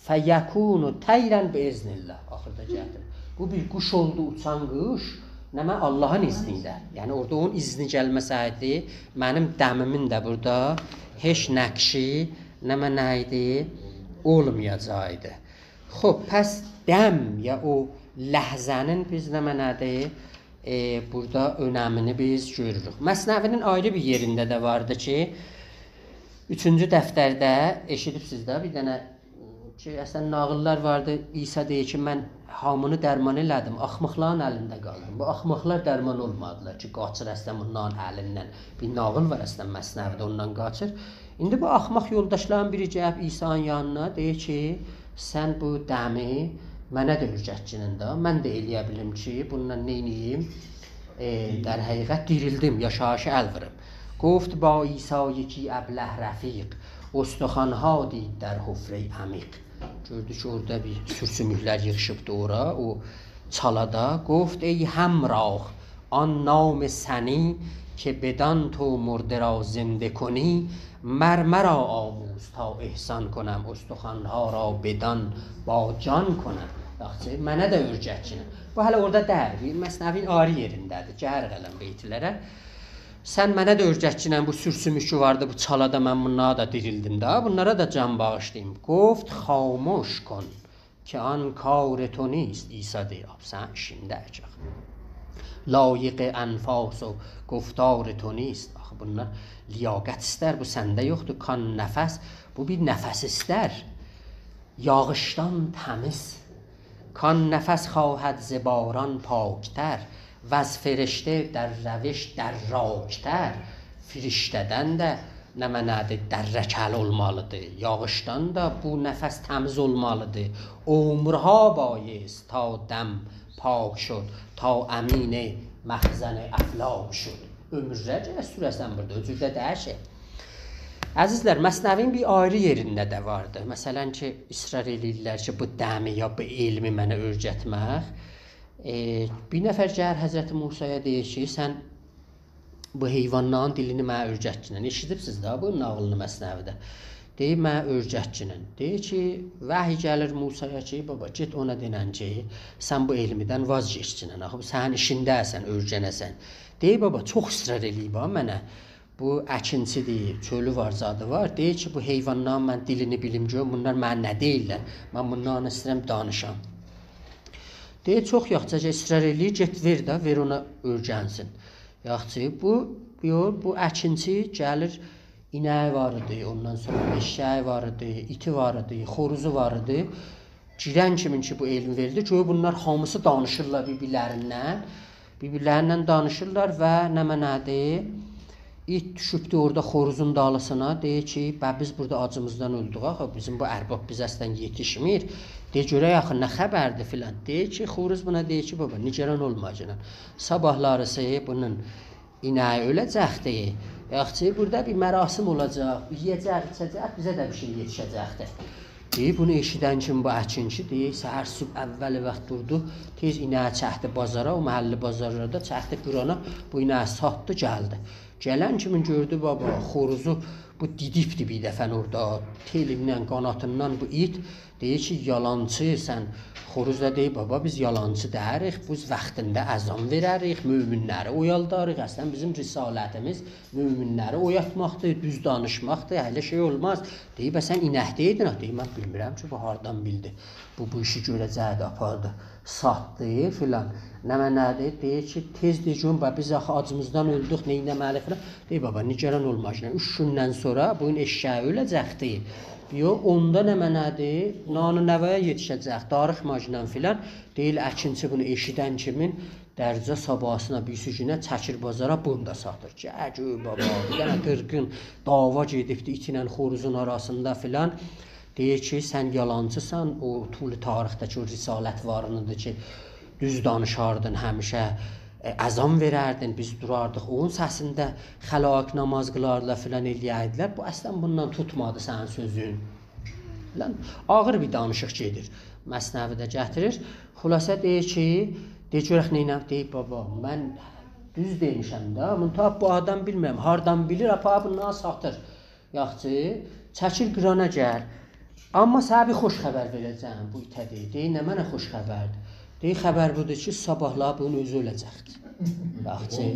«فیکون طیرا بإذن الله». آخیردا گلدی. بو بیر قوش اولدو، اوچان قوش، نمنه، آللاهین اذنی ایله. یعنی، اورادا اونون اذنی گلمه‌سه‌یدی، منیم دمیمین ده بورادا هئچ نقشی، نمنه، ایدی، اولمایاجاقدی. خوب، پس دم یا او لحظه‌نین بیز نمنه‌دیر؟ ائ، بورادا اؤنمینی بیز گؤروروک. مثنوی‌نین آیری بیر یئرینده ده واردی کی، اوچونجو دفترده ائشیدیبسیز ده، بیر دنه کی، اصلا، ناغیللار واردی. عیسی دئییر کی، من هامینی درمان ائله‌دیم، آخماقلارین الینده قالدیم. بو آخماقلار درمان اولمادیلار کی، قاچیر اصلا بونلارین الیندن. بیر ناغیل وار اصلا مثنوی‌ده، اوندان قاچیر. ایندی بو آخماق یولداشلارین بیری گلیب عیسی‌نین یانینا، دئییر کی، سن بو دمی منه ده اؤیرتگینن ده، من ده ائلیه بیلیم کی، بونونلا نئینیییم؟ ائ، در حقیقت دیریلدیم، یاشاییشا ال ووروم. «گفت با عیسی یکی ابله رفیق، استخوان‌ها دید در حفرهٔ عمیق.» گؤردو کی، اورادا بیر سور-سوموکلر ییغیشیبدی اورا، او چالادا. «گفت ای همراه، آن نام سنی که بدان تو مرده را زنده کنی، مر مرا آموز تا احسان کنم، استخوان‌ها را بدان با جان کنم. یاخشی، منه ده اؤیرتگینن. بو هله اورادا دئییل، بیر مثنوی‌نین آیری یئرینده‌دیر. گلیر قلم بیتلره. سن منه ده اؤیرتگینن بو سورسوموک کی واردی، بو چالادا من بونلاری دا دیریلدیم ده، بونلارا دا جان باغیشلاییم. گفت خامش کن که آن کار تو نیست، عیسی دئییر، آخی سنین ایشین دئییل کی. لایق انفاس و گفتار تو نیست. آخی بونلار لیاقت ایستر، بو سنده یوخدور. کان نفس، بو بیر نفس ایستر. یاغیشدان تمیز. کان نفس خواهد ز باران پاک‌تر، وز فرشته در روش دراک‌تر. فرشته‌دن ده نمنه‌دیر، درکه‌لی اولمالیدیر. یاغیشدان دا بو نفس تمیز اولمالیدیر. عمرها بایست تا دم پاک شد، تا امین مخزن افلاک شد. عؤمورلر گرک سوره‌سن بورادا، او جور ده دئییل کی. عزیزلر، مثنوی‌نین بیر آیری یئرینده ده واردی. مثلا کی، اصرار ائله‌ییرلر کی، بو دمی یا بو علمی منه اؤیرتمک. ائ، بیر نفر گلیر حضرت موسایا دئییر کی، سن بو حیوانلارین دیلینی منه اؤیرتگینن. ائشیدیبسیز ده بو ناغیلینی مثنوی‌ده. دئییر، منه اؤیرتگینن. دئییر کی، وحی گلیر موسایا کی، بابا، گئت اونا دئنن کی، سن بو علمیدن واز گئچگینن. آخی بو سنین ایشین دئییل، سن اؤیرنه‌سن. دئییر، بابا، چوخ اصرار ائله‌ییب ها منه. بو اکینچی‌دیر، چؤلو وار، زادی وار. دئییر کی، بو حیوانلارین من دیلینی بیلیم گؤروم، بونلار منه نه دئییرلر؟ من بونلارلا ایسته‌ییرم دانیشام. دئییر، چوخ یاخشی، اگر اصرار ائله‌ییر، گئت وئر ده، وئر اونا اؤیرنسین. یاخشی، بو، یوخ، بو اکینچی گلیر، اینه‌یی وار ایدی، اوندان سونرا ائششه‌یی وار ایدی، ایتی وار ایدی، خوروزو وار ایدی. گیرن کیمین کی بو علمی وئریلدی، گؤرور بونلار هامیسی دانیشیرلار بیر-بیرلریندن. بیر-بیرلریندن دانیشیرلار و نمنه‌دیر؟ ایت دوشوبدو اورادا خوروزون دالیسینا، دئییر کی، به، بیز بورادا آجیمیزدان اؤلدوک آخی، بیزیم بو ارباب بیزه اصلا یئتیشمیر. دئییر، گؤرک آخی نه خبردیر فلان. دئییر کی، خوروز بونا دئییر کی، بابا، نگران اولما، گلن. صاباحلاریسی بونون اینه‌یی اؤله‌جکدی. یاخشی، بورادا بیر مراسم اولاجاق، یئیه‌جک، ایچه‌جک، بیزه ده بیر شئی یئتیشه‌جکدی. دئییر، بونو ائشیدن کیمی بو اکینچی، دئییر، سحر صبح اول واخت دوردو، تئز اینه‌یی چکدی بازارا، او محلی بازارلاردا چکدی قیرانا، بو اینه‌یی ساتدی، گلدی. گلن کیمی گؤردو، بابا، خوروزو بو دیدیبدی بیر دفعه اورادا، تئلیندن، قاناتیندان بو ایت. دئییر کی، یالانچی سن. خوروز دا دئییر، بابا، بیز یالانچی دئییریک، بیز واختیندا اذان وئرریک، مؤمنلری اویالداریق. اصلا بیزیم رسالتیمیز مؤمنلری اویاتماقدیر، دوز دانیشماقدیر، ائله شئی اولماز. دئییر، بس سن اینکده‌یدین ها؟ دئییر، من بیلمیرم کی، بو هاردان بیلدی. بو، بو ایشی گؤره‌جکدی، آپاردی، ساتدی فلان. نمنه‌دیر؟ دئییر کی، تئز دئ گؤروم، باخ، بیز آخی آجیمیزدان اؤلدوک، نئینه‌مه‌لی فلان. دئییر، بابا، نگران اولما، اوچ گوندن سونرا بو گون ائششه‌یی اؤله‌جکدی. یوخ، اوندا نمنه‌دیر؟ نان و نوایه یئتیشه‌جک، داریخماجینان فلان. دئییر، اکینچی بونو ائشیدن کیمین درجه صاباحیسینا، بیریسی گونه چکیر بازارا، بونو دا ساتیر. گل گؤر، بابا، بیر دنه قیرغین دعوا گئدیبدی ایتینن خوروزون آراسیندا فلان. دئییر کی، سن یالانچیسان، او طول تاریخده‌کی او رسالت وارینیدیر کی، دوز دانیشاردین همیشه، ائ، اذان وئرردین، بیز دوراردیق اونون سسینده، خلایق نماز قیلاردیلار فلان ائله‌یردیلر. بو اصلا بوندان توتمادی سنین سؤزون. فلان. آغیر بیر دانیشیق گئدیر. مثنوی‌ده گتیریر. خلاصه دئییر کی، دئ گؤرک نئینم؟ دئییر، بابا، من دوز دئمیشم ده، منتها بو آدام بیلمیرم هاردان بیلیر، آپاریر بونلاری ساتیر. یاخشی، چکیل قیرانا گل. آمما سنه بیر خوش خبر وئره‌جم، بو ایته دئییر. دئییر، نمنه خوش خبردیر؟ دئییر، خبر بودور کی، صاباحلاری بونون اؤزو اؤله‌جکدیر. یاخشی،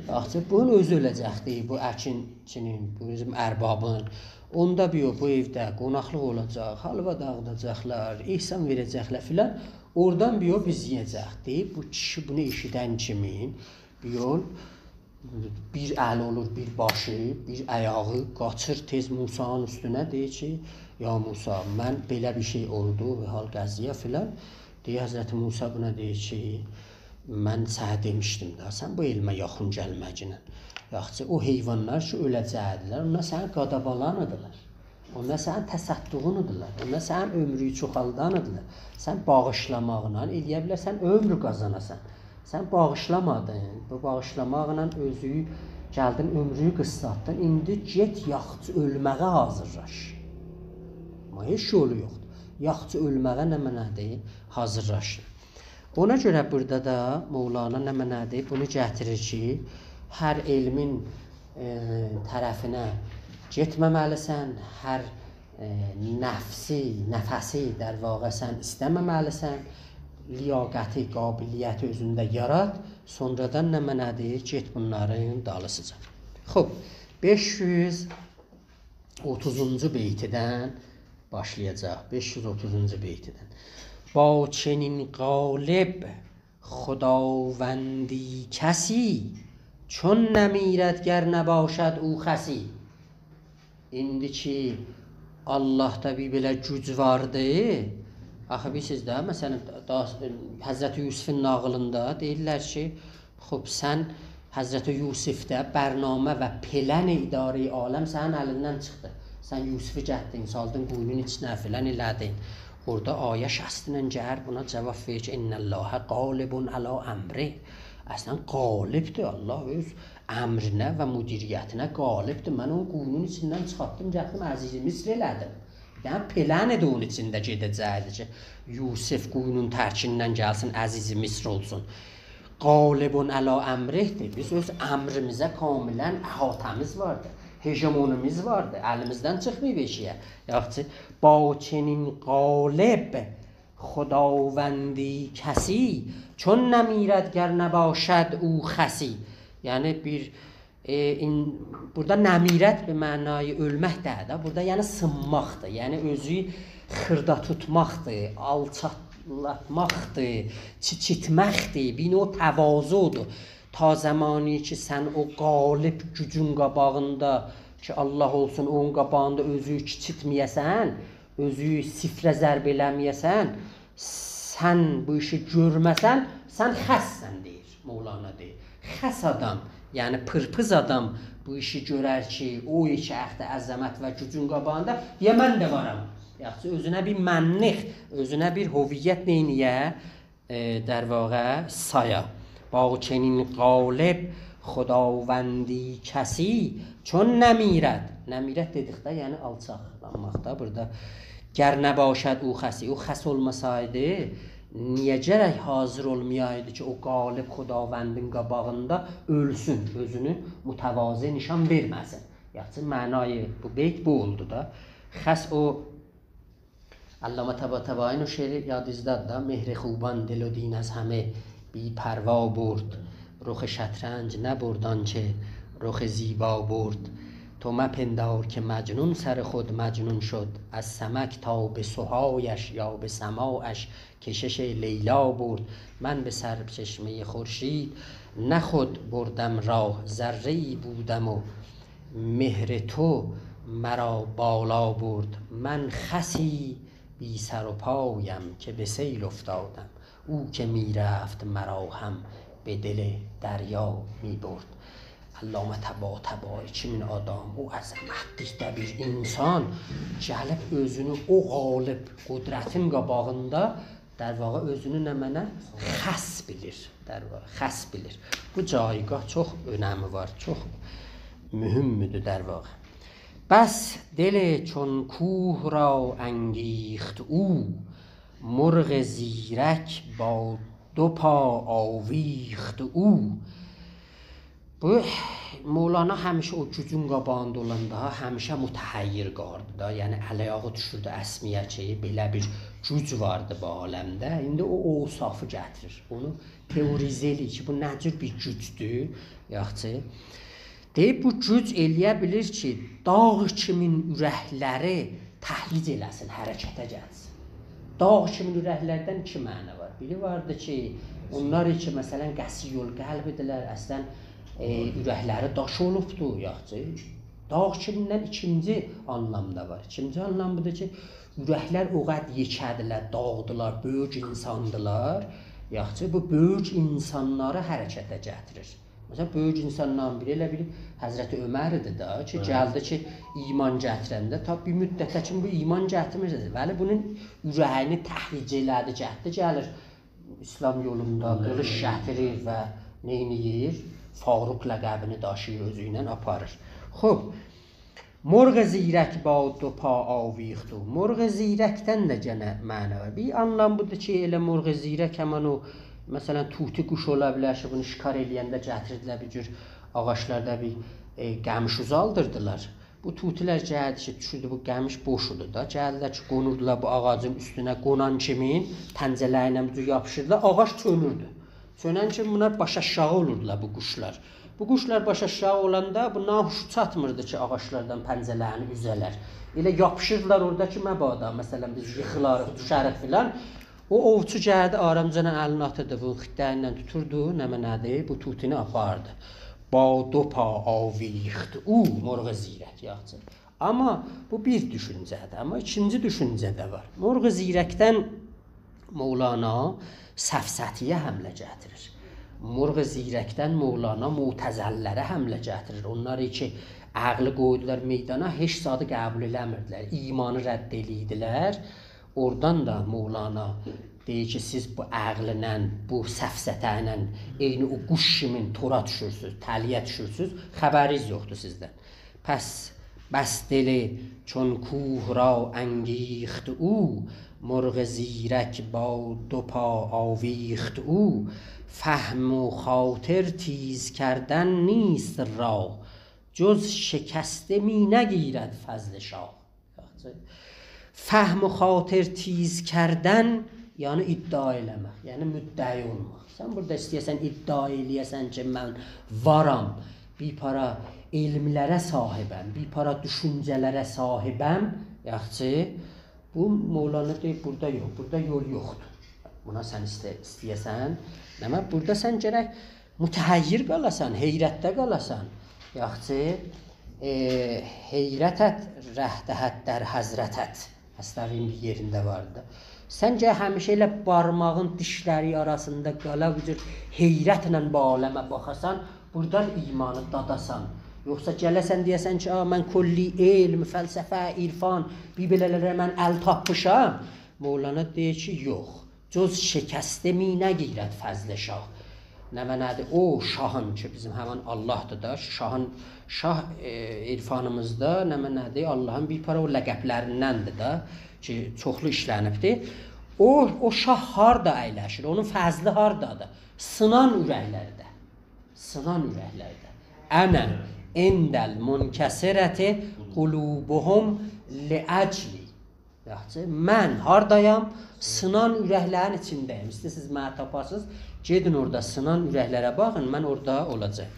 یاخشی، بونون اؤزو اؤله‌جکدیر، بو اکینچی‌نین، بو بیزیم اربابین. اوندا بیر یول بو ائوده قوناقلیق اولاجاق، حالوا داغیداجاقلار، احسان وئره‌جکلر فلان. اورادان بیر یول بیز یئیه‌جک، دئییب، بو کیشی بونو ائشیدن کیمین بیر یول بیر الی اولور، بیر باشی، بیر آیاغی، قاچیر تئز موسانین اوستونه، دئییر کی، یا موسی، من بئله بیر شئی اولدو، حال قضیه فلان. دئییر، حضرت موسی بونا دئییر کی، من سنه دئمیشدیم ده، سن بو علمه یاخین گلمه‌گینن. یاخشی، او حیوانلار کی اؤله‌جکدیلر، اونلار سنین قادابالان ایدیلر. اونلار سنین تصدقون ایدیلر. اونلار سنین عؤمرونو چوخالدان ایدیلر. سن باغیشلاماقلا، ائلیه بیلرسن عؤمور قازاناسان. سن باغیشلامادین. بو باغیشلاماقلا اؤزووو گلدین، عؤمرونو قیسالتدین. ایندی گئت، یاخچی اؤلمه‌یه حاضیرلاش. آمما هئچ یولو یوخدور. یاخچی اؤلمه‌یه نمنه‌دیر؟ حاضیرلاشین. اونا گؤره بورادا دا مولانا نمنه‌دیر؟ بونو گتیریر کی، هر علمین، ائ، طرفینه گئتمه‌مه‌لیسن، هر، ائ، نفسی، نفسی، در واقع، سن ایسته‌مه‌مه‌لیسن، لیاقتی، قابلیتی اؤزونده یارات، سونرادان نمنه‌دیر؟ گئت بونلارین دالیسیجا. خوب، بئش یوز اوتوزونجو بیتدن باشلایاجاق. بئش یوز اوتوزونجو بیتدن. «با چنین غالب خداوندی کسی، چون نمیرد گر نباشد او خسی.» ایندی کی، آللاهدا بیر بئله گوج واردی. آخی بیلیرسینیز ده، مثلا، دا-، حضرت یوسفین ناغیلیندا دئییرلر کی، خوب، سن حضرت یوسفده برنامه و پلن اداره‌ی عالم سنین الیندن چیخدی. سن یوسفی گتدین، سالدین قویونون ایچینه، فلان ائله‌دین. اورادا آیه شستینن گلیر بونا جواب وئریر کی، «إن الله غالب علی أمره.» اصلا غالبدیر، آللاه اؤز امرینه و مدیریتینه غالبدیر. من اونو قویونون ایچیندن چیخارتدیم، گتیردیم، عزیز مصر ائله‌دیم. بیر دنه پلن ایدی اونون ایچینده گئده‌جکدی کی، یوسف قویونون ترکیندن گلسین، عزیز مصر اولسون. غالب علی أمره‌دیر. بیز اؤز امریمیزه کاملا احاطه‌میز واردی. هژمونیمیز واردی. الیمیزدن چیخماییب ائشییه. یاخشی، «با چنین غالب خداوندی کسی، چون نمیرد گر نباشد او خسی.» یعنی بیر، ائ، این، بورادا «نمیرد» به معنای اؤلمک دئییل ده. بورادا یعنی سینماقدیر. یعنی اؤزو خیردا توتماقدیر، آلچالتماقدیر، کیچیتمکدیر، بیر نوع تواضعدور. تا زمانی کی، سن او غالب گوجون قاباغیندا، کی، آللاه اولسون، اونون قاباغیندا اؤزووو کیچیتمه‌یه‌سن، اؤزووو صفره ضرب ائله‌مه‌یه‌سن، سن بو ایشی گؤرمه‌سن، سن خسسن، دئییر، مولانا دئییر. خس آدام، یعنی پیرپیز آدام بو ایشی گؤرر کی، او ایکی عهد عظمت و گوجون قاباغیندا، دئیه، من ده وارام. یاخشی، اؤزونه بیر منلیک، اؤزونه بیر هویت نئینیه؟ ائ، در واقع سایا. «با چنین غالب خداوندی کسی، چون نمیرد.» نمیرد دئدیک ده، یعنی آلچاقلانماق دا بورادا. «گر نباشد او خسی»، او خس اولماسایدی، نییه گرک حاضر اولمایایدی کی، او غالب خداوندین قاباغیندا اؤلسون، اؤزونو متواضع نشان وئرمه‌سین؟ یاخشی، معنای بو بیت بو اولدو دا. خس او علامه طباطبایی‌نین او شعری یادینیزدادیر دا: «مهر خوبان دل و دین از همه بی‌پروا برد، رخ شطرنج نبرد آنچه رخ زیبا برد. تو مپندار که مجنون سر خود مجنون شد، از سمک تا به سهایش یا به سماعش کشش لیلا برد. من به سرچشمهٔ خورشید نه خود بردم راه، ذره‌ای بودم و مهر تو مرا بالا برد. من خسی بی سر و پایم که به سیل افتادم، او که می‌رفت مرا هم به دل دریا می‌برد.» علامه طباطبایی کیمین آدام، او عظمتلیکده بیر انسان گلیب اؤزونو او غالب قدرتین قاباغیندا، در واقع، اؤزونو نمنه؟ خس بیلیر. در واقع، خس بیلیر. بو جایگاه چوخ اؤنمی وار، چوخ مهمدور، در واقع. «بس دل چون کوه را انگیخت او، مرغ زیرک با دو پا آویخت او.» بو، مولانا همیشه او گوجون قاباغیندا اولاندا، همیشه متحیر قالیردی دا. یعنی، ال-آیاغی دوشوردو اسمه‌یه کی، بئله بیر گوج واردی بو عالمده. ایندی او اوصافی گتیریر. اونو تئوریزه ائله‌ییر کی، بو نه جور بیر گوجدور، یاخشی؟ دئییب، بو گوج ائله‌یه بیلیر کی، داغ کیمین اورکلری تهییج ائله‌سین، حرکته گلسین. داغ کیمین اورکلردن ایکی معنا وار. بیری واردی کی، اونلار کی، مثلا، قسی‌القلب‌دیرلر، اصلا، ائ، اورکلری داش اولوبدو، یاخشی. داغ کیمیندن ایکینجی آنلام دا وار. ایکینجی آنلام بودور کی، اورکلر او قدر یئکه‌دیرلر، داغدیلار، بؤیوک انساندیلار. یاخشی، بو بؤیوک انسانلاری حرکته گتیریر. مثلا، بؤیوک انسانلارین بیری ائله بیل حضرت عمر ایدی دا، کی، بلی. گلدی کی، ایمان گتیرنده، تا بیر مدته کیمی بو ایمان گتیرمیردی. ولی بونون اوره‌یینی تهییج ائله‌دی، گتدی، گلیر اسلام یولوندا، بلی. قیلیش گتیریر و نئینیر؟ فاروق لقبینی داشیییر، اؤزو ایله آپاریر. خوب، «مرغ زیرک با دو پا آویخت او.» مرغ زیرکدن ده گئنه معنا وار. بیر آنلام بودور کی، ائله مرغ زیرک همین او، مثلا، طوطی قوش اولا بیلر کی، بونو شکار ائله‌ینده گتیردیلر بیر جور آغاجلاردا بیر، ائ، قمیش اوزالدیردیلار. بو طوطی‌لر گلدی کی، دوشوردو، بو قمیش بوش ایدی دا. گلدیلر کی، قونوردولار بو آغاجین اوستونه، قونان کیمین پنجه‌لری ایله بو جور یاپیشیردیلار. آغاج چؤنوردو. چؤنن کیمی بونلار باش آشاغی اولوردولار بو قوشلار. بو قوشلار باش آشاغی اولاندا بونلارین هوشو چاتمیردی کی، آغاجلاردان پنجه‌لرینی اوزه‌لر. ائله یاپیشیردیلار اورادا کی، مبادا، مثلا، بیز ییخیلاریق، دوشریک فلان. او اووچو گلدی، آرامجانا الینی آتیردی، بو خیرتده‌ییندن توتوردو، نمنه‌دیر، بو طوطینی آپاردی. «با دو پا آویخت او»، مرغ زیرک، یاخشی. آمما بو بیر دوشونجه‌دیر، آمما ایکینجی دوشونجه ده وار. مرغ زیرکدن مولانا سفسطه‌یه حمله گتیریر. مرغ زیرکدن مولانا معتزله‌لره حمله گتیریر. اونلار کی، عقلی قویدولار میدانا، هئچ زادی قبول ائله‌میردیلر، ایمانی رد ائله‌ییردیلر. اورادان دا مولانا دئییر کی، سیز بو عقلینن، بو سفسطه ایله عینی او قوش کیمین تورا دوشورسوز، تله‌یه دوشورسوز، خبرینیز یوخدور سیزدن. پس بس دل چون کوه را انگیخت او، مرغ زیرک با دو پا آویخت او. فهم و خاطر تیز کردن نیست راه، جز شکسته می‌نگیرد فضل شاه. فهم و خاطر تیز کردن، یعنی ادعا ائله‌مک، یعنی مدعی اولماق. سن بورادا ایسته‌یه‌سن ادعا ائله‌یه‌سن کی، من وارام، بیر پارا علم‌لره صاحبم، بیر پارا دوشونجه‌لره صاحبم، یاخشی، بو مولانا دئییر، بورادا یوخ، بورادا یول یوخدور. بونا سن ایسته-، ایسته‌یه‌سن، نمنه، بورادا سن گرک متحیر قالاسان، حیرتده قالاسان. یاخشی، ائ، «حیرتت ره دهد در حضرتت»، مثنوی‌نین بیر یئرینده واردی. سن گرک همیشه ائله بارماغین دیشلری آراسیندا قالا، بو جور حیرتله بو عالمه باخاسان، بورادان ایمانی داداسان. یوخسا گله‌سن دئیه‌سن کی، «آ، من کلی علم، فلسفه، عرفان، بیر بئله‌لره من ال تاپمیشام.» مولانا دئییر کی، یوخ. «جز شکسته می‌نگیرد فضل شاه». نمنه‌دیر؟ او شاهین کی، بیزیم همین آللاهدیر دا، شاهین، شاه، ائ، عرفانیمیزدا نمنه‌دیر؟ آللاهین بیر پارا او لقب‌لریندندیر دا، کی، چوخلو ایشلنیبدیر. او، او شاه هاردا اَیلشیر؟ اونون فضلی هاردادیر؟ سینان اورکلرده. سینان اورکلرده. «أنا عند المنکسرة قلوبهم لأجلی». یاخشی، من هاردایام؟ سینان اورکلرین ایچینده‌یم. ایسته‌ییرسینیز منی تاپاسینیز، گئدین اورادا سینان اورکلره باخین، من اورادا اولاجاغام.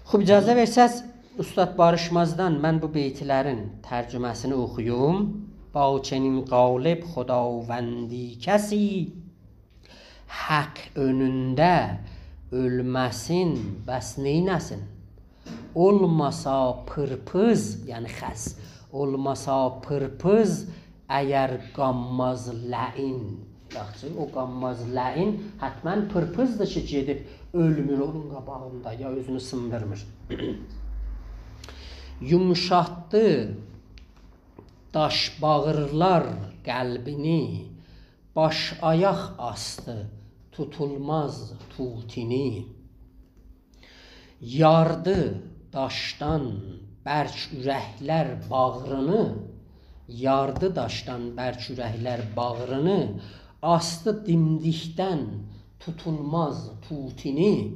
خوب، اجازه وئرسز، اوستاد باریشمازدان من بو بیت‌لرین ترجمه‌سینی اوخویوم. «با چنین غالب خداوندی کسی، حق اؤنونده اؤلمه‌سین، بس نئینه‌سین؟ اولماسا پیرپیز»، یعنی خس، «اولماسا پیرپیز، اگر قانماز لعین». یاخشی، او قانماز لعین حتماً پیرپیزدیر کی، گئدیب اؤلمور اونون قاباغیندا، یا اؤزونو سیندیرمیر. «یومشاتدی داش باغیرلار قلبینی، باش آیاق آسدی توتولماز طوطینی. یاردی داشدان برک اورکلر باغرینی، یاردی داشدان برک اورکلر باغرینی، آسدی دیمدیکدن توتولماز طوطینی.»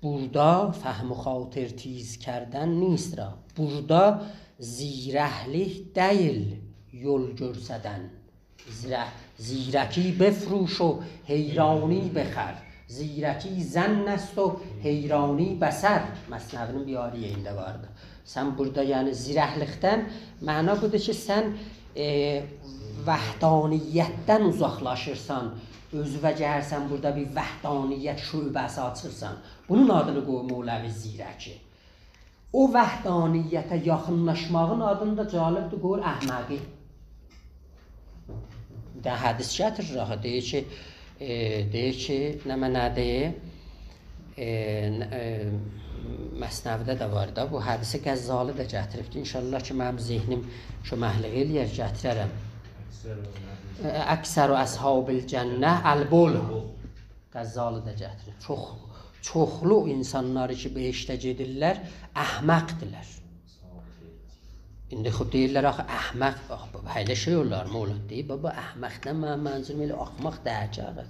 بورادا فهم و خاطر تیز کردن نیست راه. بورادا زیرکلیک دئییل یول گؤرسدن. زیرک-، «زیرکی بفروش و حیرانی بخر، زیرکی ظن است و حیرانی بصر». مثنوی‌نین بیر آیری یئرینده واردی. سن بورادا، یعنی، زیرکلیکدن معنا بودور کی، سن، ائ، وحدانیتدن اوزاقلاشیرسان، اؤزووه گلیرسن، بورادا بیر وحدانیت شعبه‌سی آچیرسان. بونون آدینی قویور مولوی زیرکی. او وحدانیته یاخینلاشماغین آدینی دا، جالبدیر، قویور احمقی. بیر دنه حدیث گتیریر آخی، دئییر کی، ائ، دئییر کی، نمنه‌دیر؟ ائ، ن-، ائ، مثنوی‌ده ده وار دا، بو حدیثی غزالی ده گتیریبدیر. ان‌شاءالله کی، منیم ذهنیم کؤمکلیک ائله‌یر، گتیررم. ائ، «أکثر أصحاب الجنة البله». غزالی ده گتیریر. چوخ، چوخلو اینسانلار کی، بهشته گئدیرلر، احمقدیرلر. ایندی خوب دئییرلر، آخی احمق، باخ، بابا، ائله شئی اولار، مولوی دئییر، بابا، احمقدن منیم منظوروم ائله آخماق دئییل کی، آخی.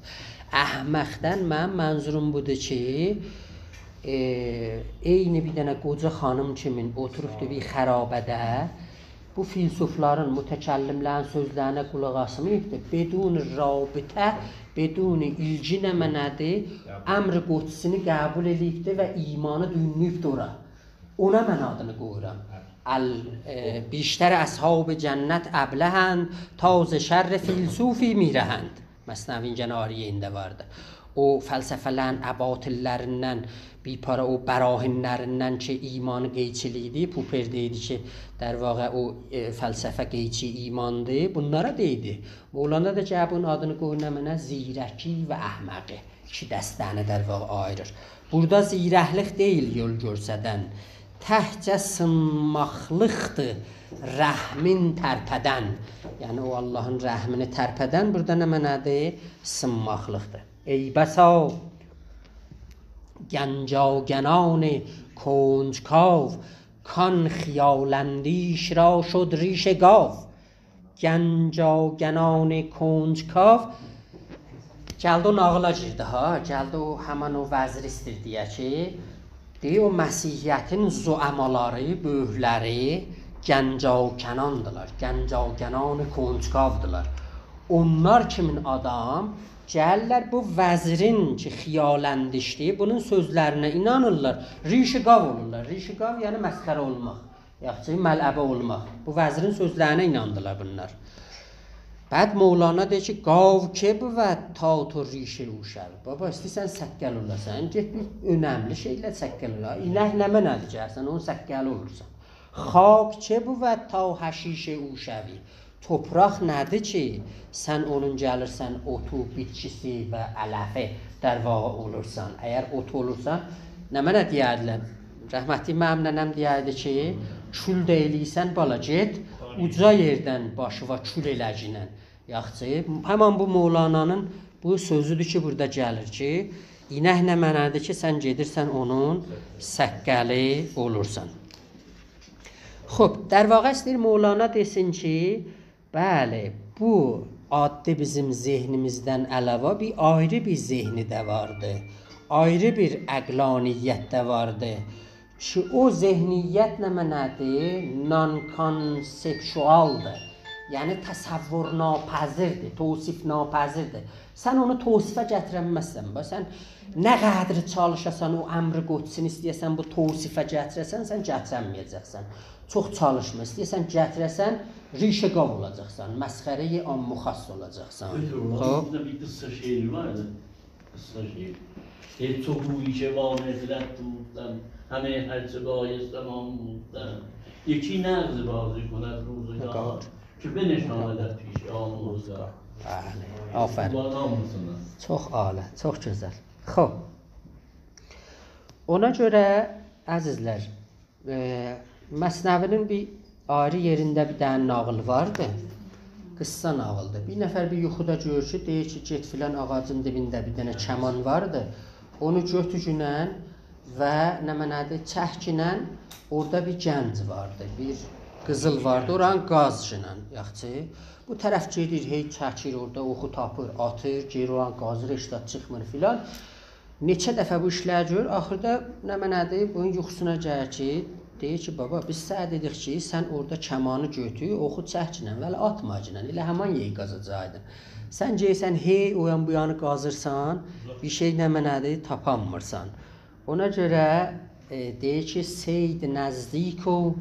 احمقدن منیم منظوروم بودور کی، ائ، عینی بیر دنه قوجا خانیم کیمین اوتوروبدو بیر خرابه‌ده. بو فیلسوفلارین، متکلملرین سؤزلرینه قولاق آسماییبدی. بدون رابطه، بدون ایلگی نمنه‌دیر؟ امر قدسی‌نی قبول ائله‌ییبدی و ایمانی دویونله‌ییبدی اورا. اونا من آدینی قویورام. ال-، ائ، بیشتر اصحاب جنت ابله‌اند، تا ز شر فیلسوفی می‌رهند. مثنوی‌نین گئنه آیری یئرینده واردی. او فلسفه‌لرین اباطیل‌لریندن، بیر پارا او براهین‌لریندن کی، ایمانی قئیچیلییدی، پوپر دئییردی کی، در واقع او، ائ، فلسفه قئیچی ایماندیر. بونلارا دئییردی. مولانا دا گلیب بونون آدینی قویور نمنه؟ زیرکی و احمقی. ایکی دسته‌نی در واقع آییریر. بورادا زیرکلیک دئییل یول گؤرسدن، تکجه سینماقلیقدیر رحمین ترپدن. یعنی او آللاهین رحمینی ترپدن بورادا نمنه‌دیر؟ سینماقلیقدیر. ای بسا گنج‌آگنان کنجکاو، کان خیال‌اندیش را شد ریش گاو. گنج‌آگنان کنجکاو. گلدی او ناغیلا گیردی ها، گلدی او همین او وزیری ایستیر دئیه کی، دئییر او مسیحیتین زعمالاری، بؤیوکلری گنج‌آگناندیلار، گنج‌آگنان کنجکاودیلار. اونلار کیمین آدام گلیرلر بو وزیرین کی، خیال‌اندیشدیر، بونون سؤزلرینه اینانیرلار، ریش گاو اولورلار. ریش گاو، یعنی مسخره اولماق. یاخشی، ملعبه اولماق. بو وزیرین سؤزلرینه ایناندیلار بونلار. بعد مولانا دئییر کی، «گاو که بود تا تو ریش او شوی؟» بابا، ایسته‌ییرسن سققل اولاسان، گئت بیر اؤنملی شئیله سققل اولا. اینک نمنه‌دیر کی، سن اونون سققلی اولورسان؟ «خاک چه بود تا حشیش او شوی؟» توپراق نه‌دیر کی، سن اونون گلیرسن اوتو، بیتکیسی و علفی در واقع اولورسان؟ اگر اوت اولورسان، نمنه دئیردیلر؟ رحمتلی منیم ننه‌م دئیردی کی، «کول ده ائله‌ییرسن، بالا، گئت اوجا یئردن باشیوا کول ائله‌گینن.» یاخشی، همان بو مولانانین بو سؤزودور کی، بورادا گلیر کی، اینک نمنه‌دیر کی، سن گئدیرسن اونون سققلی اولورسان. خوب، در واقع ایسته‌ییر مولانا دئسین کی، بلی، بو عادی بیزیم ذهنیمیزدن علاوه بیر آیری بیر ذهنی ده واردی. آیری بیر عقلانیت ده واردی. کی، او ذهنیت نمنه‌دیر؟ نان‌کانسپچوالدیر. یعنی تصورناپذیردیر، توصیف‌ناپذیردیر. سن اونو توصیفه گتیرنمزسن. باخ، سن نه قدر چالیشاسان، او امر قدسی‌نی ایسته‌یه‌سن بو توصیفه گتیره‌سن، سن گتیرنمیه‌جکسن. چوخ چالیشما، ایسته‌یه‌سن گتیره‌سن، ریش گاو اولاجاقسان، مسخره‌ی عام و خاص اولاجاقسان. دکتر، اونون خوب. اوستونده بیر قیسسا شعری واردی. قیسسا شعر. «ای تو گویی که با نقرت دوستم، همه هر چه بایستم آموختم. یکی نقد بازی کند روزگار، گار. که بنشاندت پیش آموزگار.» بلی، آفرین. قربان اولسون. چوخ عالی، چوخ گؤزل. خوب. اونا گؤره، عزیزلر، ائ، مثنوی‌نین بیر آیری یئرینده بیر دنه ناغیل واردی. قیسسا ناغیلدیر. بیر نفر بیر یوخودا گؤرور کی، دئییر کی، گئت فلان آغاجین دیبینده بیر دنه کمان واردی. اونو گؤتورگینن و نمنه‌دیر، چکگینن، اورادا بیر گنج واردی، بیر قیزیل واردی، اورانی قازگینن، یاخشی. بو طرف گئدیر، هئی چکیر، اورادا اوخو تاپیر، آتیر، گئدیر اورانی قازیر، هئچ ده چیخمیر فلان. نئچه دفعه بو ایشلری گؤرور، آخیردا نمنه‌دیر، بونون یوخوسونا گلیر کی، دئییر کی، «بابا، بیز سنه دئدیک کی، سن اورادا کمانی گؤتور، اوخو چکگینن، ولی آتماگینان، ائله همان یئری قازاجاقدین. سن گئدیرسن، هئی او یان بو یانی قازیرسان، بیر شئی نمنه‌دیر، تاپانمیرسان.» اونا گؤره، ائ، دئییر کی، «صید نزدیک و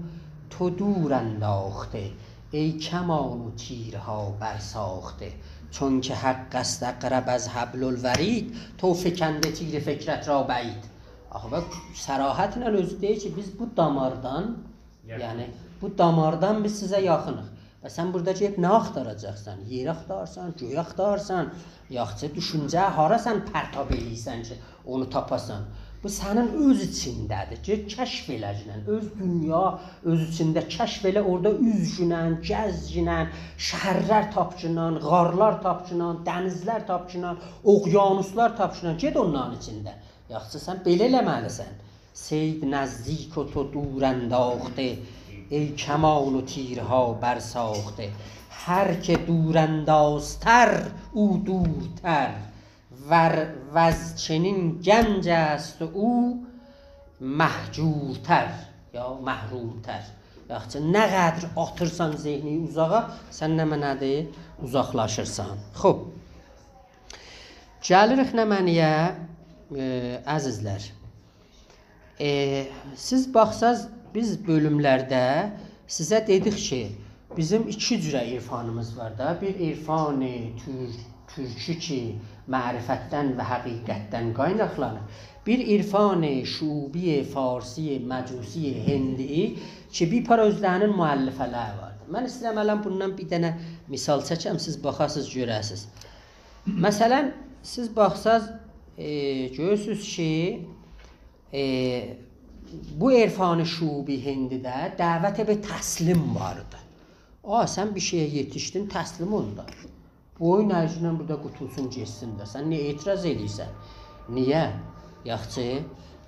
تو دور انداخته، ای کمان و تیرها برساخته. چون که حق است عقرب از حبل الورید، تو فکنده تیر فکرت را بعید.» آخی باخ، صراحتله اؤزو دئییر کی، بیز بو داماردان، یعنی بو داماردان بیز سیزه یاخینیق. و سن بورادا گئدیب نه آختاراجاقسان؟ یئر آختارسان، گؤی آختارسان، یاخشی، دوشونجه هارا سن پرتاب ائله‌ییرسن کی، اونو تاپاسان؟ بو سنین اؤز ایچینده‌دیر. گئت کشف ائله‌گینن، اؤز دونیا اؤز ایچینده کشف ائله، اورادا اوزگینن، گزگینن، شهرلر تاپگینان، غارلار تاپگینان، دنیزلر تاپگینان، اقیانوسلار تاپگینان. گئت اونلارین ایچینده. یاخشی، سن بئله ائله‌مه‌لیسن. «صید نزدیک و تو دور انداخته، ای کمان و تیرها برساخته. هر که دوراندازتر او دورتر، ور-، وز چنین گنج است او مهجورتر یا محرومتر. یاخشی، نه قدر آتیرسان ذهنی اوزاغا، سن نمنه‌دیر؟ اوزاقلاشیرسان. خوب. گلیریک نمنه‌یه، ائ، عزیزلر؟ ائ، سیز باخساز، بیز بؤلوملرده سیزه دئدیک کی، بیزیم ایکی جوره عرفانیمیز وار دا. بیر عرفان تور-، تورکی کی، معرفتدن و حقیقتدن قایناقلانیر. بیر عرفان شعوبی، فارسی، مجوسی، هندی کی، بیر پارا اؤزلرینین مؤلفه‌لری واردیر. من ایسته‌ییرم الان بوندان بیر دنه مثال چکم، سیز باخاسیز، گؤره‌سیز. مثلا، سیز باخساز، ائ، گؤرورسوز کی، ائ، بو عرفان شعوبی هندیده دعوت به تسلیم واردی. آ، سن بیر شئیه یئتیشدین، تسلیم اول دا. بویون ارگینن بورادا قوتولسون، گئتسین ده. سن نییه اعتراض ائدیرسن؟ نییه؟ یاخشی.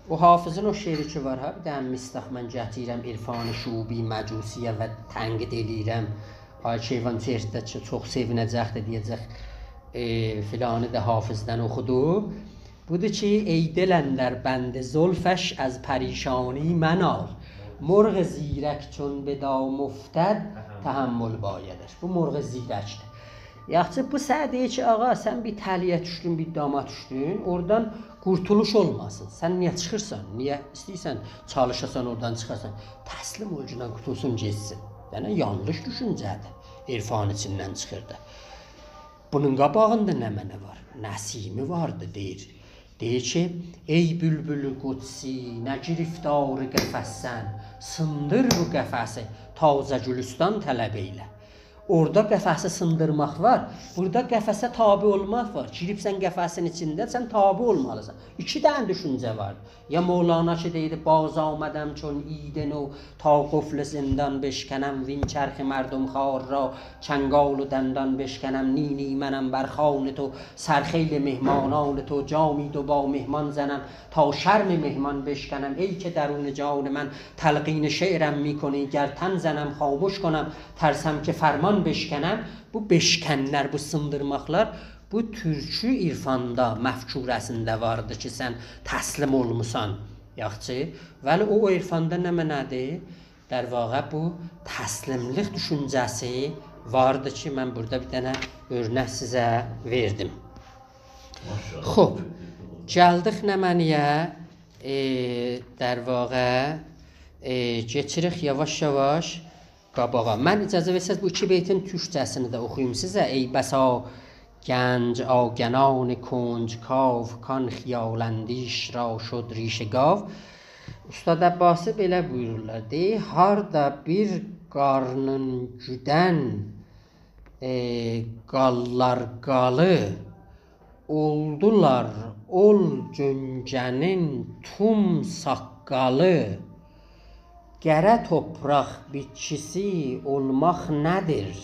او حافظین او شعری کی وار ها، بیر دنه مصداق من گتیریرم، عرفان شعوبی مجوسی‌یه و تنقید ائله‌ییرم. آقای کیوان چهرتده چو-، چوخ سئوینه‌جکدیر، دئیه‌جک، ائ، فلانی دا حافظدن اوخودو. بودور کی، ای دل اندر بند زلفش از پریشانی منال، مرغ زیرک چون به دام افتد، تحمل بایدش. بو مرغ زیرکدیر. یاخشی، بو سنه دئییر کی، آقا، سن بیر تله‌یه دوشدون، بیر داما دوشدون، اورادان قورتولوش اولماسین. سن نییه چیخیرسان؟ نییه ایسته‌ییرسن چالیشاسان، اورادان چیخاسان؟ تسلیم اول، گونن قوتولسون، گئتسین. یعنی، یانلیش دوشونجه‌دیر. عرفان ایچیندن چیخیر دا. بونون قاباغیندا نمنه وار؟ نسیمی واردی، دئییر. دئییر کی، ای بلبل قدسی، نه گرفتار قفس‌سن، سیندیر بو قفسی، تازه گلستان طلب ائیله. اورادا قفسی سیندیرماق وار، بورادا قفسه تابع اولماق وار. گیریبسن قفسین ایچینده، سن تابع اولمالیسان. ایکی دنه دوشونجه وار. یا مولانا کی دئییردی: «باز آمدم چون عید نو، تا قفل زندان بشکنم، وین چرخ مردم‌خوار را چنگال و دندان بشکنم. نی نی منم بر خوان تو سرخیل مهمانان تو، جامی دو با مهمان زنم، تا شرم مهمان بشکنم. ای که درون جان من تلقین شعرم می‌کنی، گر تن زنم خامش کنم، ترسم که فرمان بشکنم.» بو بشکنلر، بو سیندیرماقلار، بو تورکی عرفاندا، مفکوره‌سینده واردی کی، سن تسلیم اولموسان. یاخشی، ولی او عرفاندا نمنه‌دیر؟ در واقع بو تسلیملیک دوشونجه‌سی واردی کی، من بورادا بیر دنه اؤرنک سیزه وئردیم. ماشاءالله. خوب، گلدیک نمنه‌یه؟ ائ، در واقع، ائ، کئچیریک یاواش-یاواش قاباغا. من، اجازه وئرسز، بو ایکی بیتین تورکجه‌سینی ده اوخویوم سیزه. «ای بسا گنج آگنان کنجکاو، کان خیال‌اندیش را شد ریش گاو.» اوستاد عباسی بئله بویورورلار، دئییر: «هاردا بیر قارنین گودن، ائ، قاللار قالی، اولدولار اول گؤنجه‌نین توم ساققالی. قره توپراق بیتکیسی اولماق نه‌دیر؟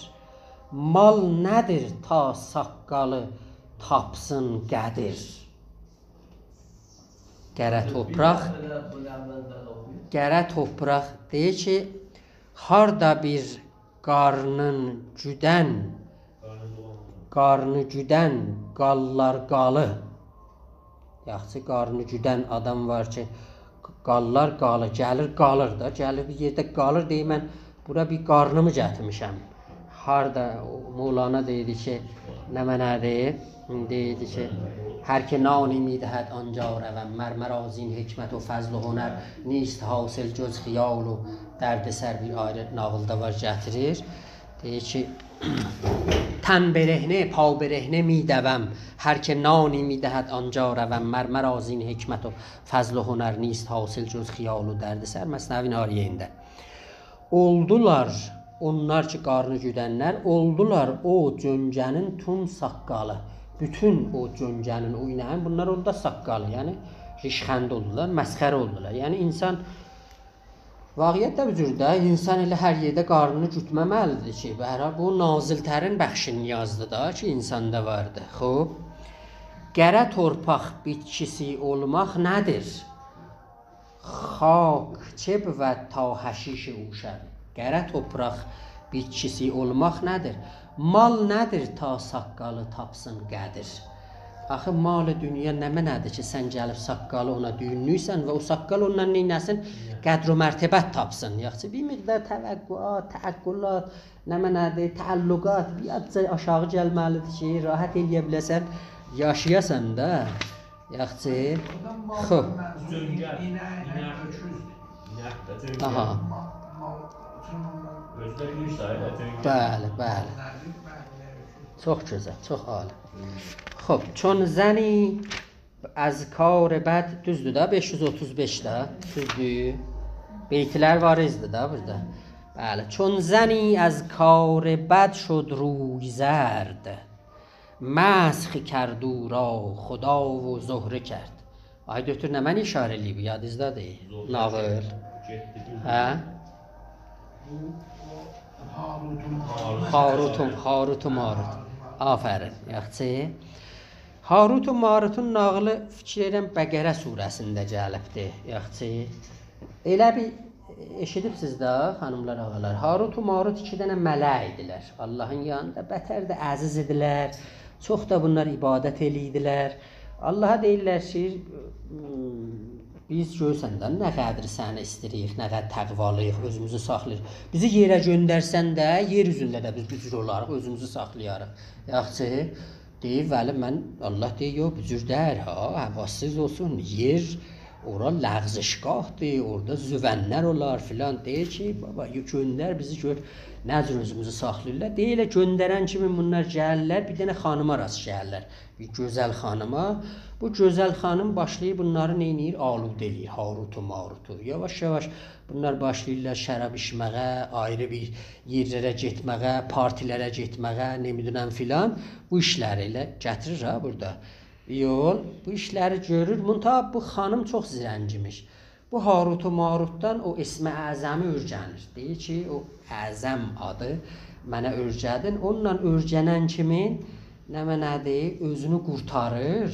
مال نه‌دیر تا ساققالی تاپسین قدیر؟» قره توپراق، قره توپراق دئییر کی، هاردا بیر قارنین گودن، قارنی گودن قاللار قالی. یاخشی، قارنی گودن آدام وار کی، قاللار قالی، گلیر قالیر دا، گلیر بیر یئرده قالیر، دئییر: «من بورا بیر قارنیمی گتیرمیشم.» هاردا مولانا دئییردی کی، نمنه‌دیر؟ دئییردی کی، «هر که نانی می‌دهد آنجا روم، مر مرا زین حکمت و فضل و هنر، نیست حاصل جز خیال و دردسر.» بیر آیری ناغیلدا وار، گتیریر. دئییر کی، «تن برهنه، پا برهنه می‌دوم، هر که نانی می‌دهد آنجا روم، مر مرا زین حکمت و فضل و هنر، نیست حاصل جز خیال و دردسر.» مثنوی‌نین آیری یئرینده. اولدولار، اونلار کی، قارنی گودنلر، اولدولار او گؤنجه‌نین توم ساققالی. بوتون او گؤنجه‌نین، او اینه‌یین، بونلار اولدو ساققالی، یعنی ریشخند اولدولار، مسخره اولدولار. یعنی انسان، واقعیت ده بو جور ده، انسان ائله هر یئرده قارنینی گوتمه‌مه‌لیدیر کی، به هر حال بو نازل‌ترین بخش نیازدیر دا کی، انساندا واردی. خوب، «قره تورپاق بیتکیسی اولماق نه‌دیر؟ خاک چه بود تا حشیش او شوی؟» قره توپراق بیتکیسی اولماق نه‌دیر؟ مال نه‌دیر تا ساققالی تاپسین قدیر؟ آخی مال دنیا نمنه‌دیر کی، سن گلیب ساققالی اونا دویونلویسن و او ساققال اوندان نئینه‌سین؟ قدر و مرتبت تاپسین. یاخشی، بیر مقدار توقعات، تعقلات، نمنه‌دیر، تعلقات، بیر آزجا آشاغی گلمه‌لیدیر کی، راحت ائلیه بیله‌سن، یاشایاسان دا. یاخشی. خوب. جؤنگر. اینک، اؤکوز. اینک ده جؤنگر. آها. اؤزو ده بیر سایه ده جؤنگر. بلی، بلی. چوخ گؤزل، چوخ عالی. خوب، چون زنی از کار بد، دوزدور دا، بئش یوز اوتوز بئش ده، دوزدور. بیت‌لر وار ایدی دا بورادا. بلی، چون زنی از کار بد شد روی زرد، مسخ کرد او را خدا و زهره کرد. آی دکتر، نمنه اشاره ائله‌ییب، یادینیزدادیر؟ زهره ناغیل. گئتدی، گئتدی. هه؟ بو، او، هاروت و ماروت. هاروت و، هاروت و ماروت. آفرین، یاخشی. هاروت و ماروتون ناغیلی، فیکیر ائدیرم، بقره سوره‌سینده گلیبدی، یاخشی. ائله بیر ائشیدیبسیز ده، خانیملار، آغالار. هاروت و ماروت ایکی دنه ملک ایدیلر. آللاهین یانیندا بتر ده عزیز ایدیلر. چوخ دا بونلار عبادت ائله‌ییردیلر. آللاها دئییرلر کی، بیز گؤرورسن ده نه قدر سنی ایسته‌ییریک، نه قدر تقوالی‌ییق، اؤزوموزو ساخلاییریق. بیزی یئره گؤندرسن ده، یئر اوزونده ده بیز بو جور اولاریق، اؤزوموزو ساخلایاریق. یاخشی، دئییر، ولی من، آللاه دئییر، یوخ، بو جور دئییل ها، حواسیز اولسون، یئر، اورا لغزشگاهدیر، اورادا زوونلر اولار فلان. دئییر کی، بابا، یو-، گؤندر بیزی، گؤر نه جور اؤزوموزو ساخلاییرلار. دئییر، ائله گؤندرن کیمی بونلار گلیرلر، بیر دنه خانیما راست گلیرلر. بیر گؤزل خانیما. بو گؤزل خانیم باشلاییر بونلاری نئینیر؟ آلوده ائله‌ییر، هاروت و ماروتو. یاواش-یاواش بونلار باشلاییرلار شراب ایچمه‌یه، آیری بیر یئرلره گئتمه‌یه، پارتی‌لره گئتمه‌یه، نمی‌دونم فلان. بو ایشلری ائله گتیریر ها بورادا. یول، بو ایشلری گؤرور. منتها بو خانیم چوخ زرنگیمیش. بو هاروت و ماروتدان او اسم اعظمی اؤیرنیر. دئییر کی، او اعظم آدی منه اؤیره‌دین. اونونلا اؤیرنن کیمین نمنه‌دیر، اؤزونو قورتاریر.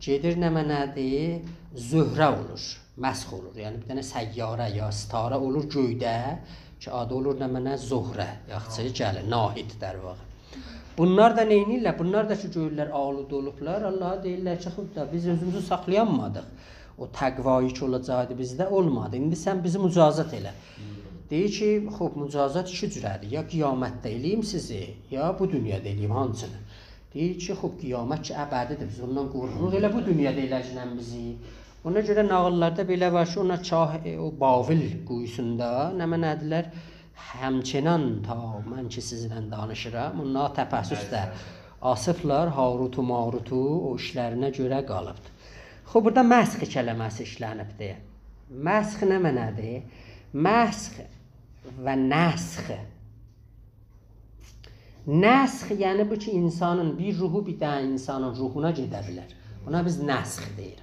گئدیر نمنه‌دیر، زهره اولور، مسخ اولور. یعنی بیر دنه سیاره یا ستاره اولور گؤیده کی، آدی اولور نمنه، زهره. یاخشی، گلیر، ناهید در واقع. بونلار دا نئینیرلر؟ بونلار دا کی، گؤرورلر آلوده اولوبلار، آللاها دئییرلر کی، خوب دا، بیز اؤزوموزو ساخلایانمادیق. او تقوایی کی اولاجاقدی بیزده، اولمادی. ایندی سن بیزی مجازات ائله. دئییر کی، خوب، مجازات ایکی جوره‌دیر. یا قیامتده ائله‌ییم سیزی، یا بو دونیادا ائله‌ییم، هانسینی؟ دئییر کی، خوب، قیامت کی ابدی‌دیر، بیز اوندان قورخوروق، ائله بو دونیادا ائله‌گینن بیزی. اونا گؤره ناغیللاردا بئله وار کی، اونا کاه-، او باویل قویوسوندا نمنه‌دیلر، همچنان تا من کی سیزینله دانیشیرام، اونا تپه‌سی اوسته آسیبلار، هاروت و ماروتو، او ایشلرینه گؤره قالیبدی. خوب، بورادا مسخ کلمه‌سی ایشلنیبدی. مسخ نمنه‌دیر؟ مسخ و نسخ. نسخ، یعنی بو کی، انسانین بیر روحو بیر دنه انسانین روحونا گئده بیلر. بونا بیز نسخ دئییریک.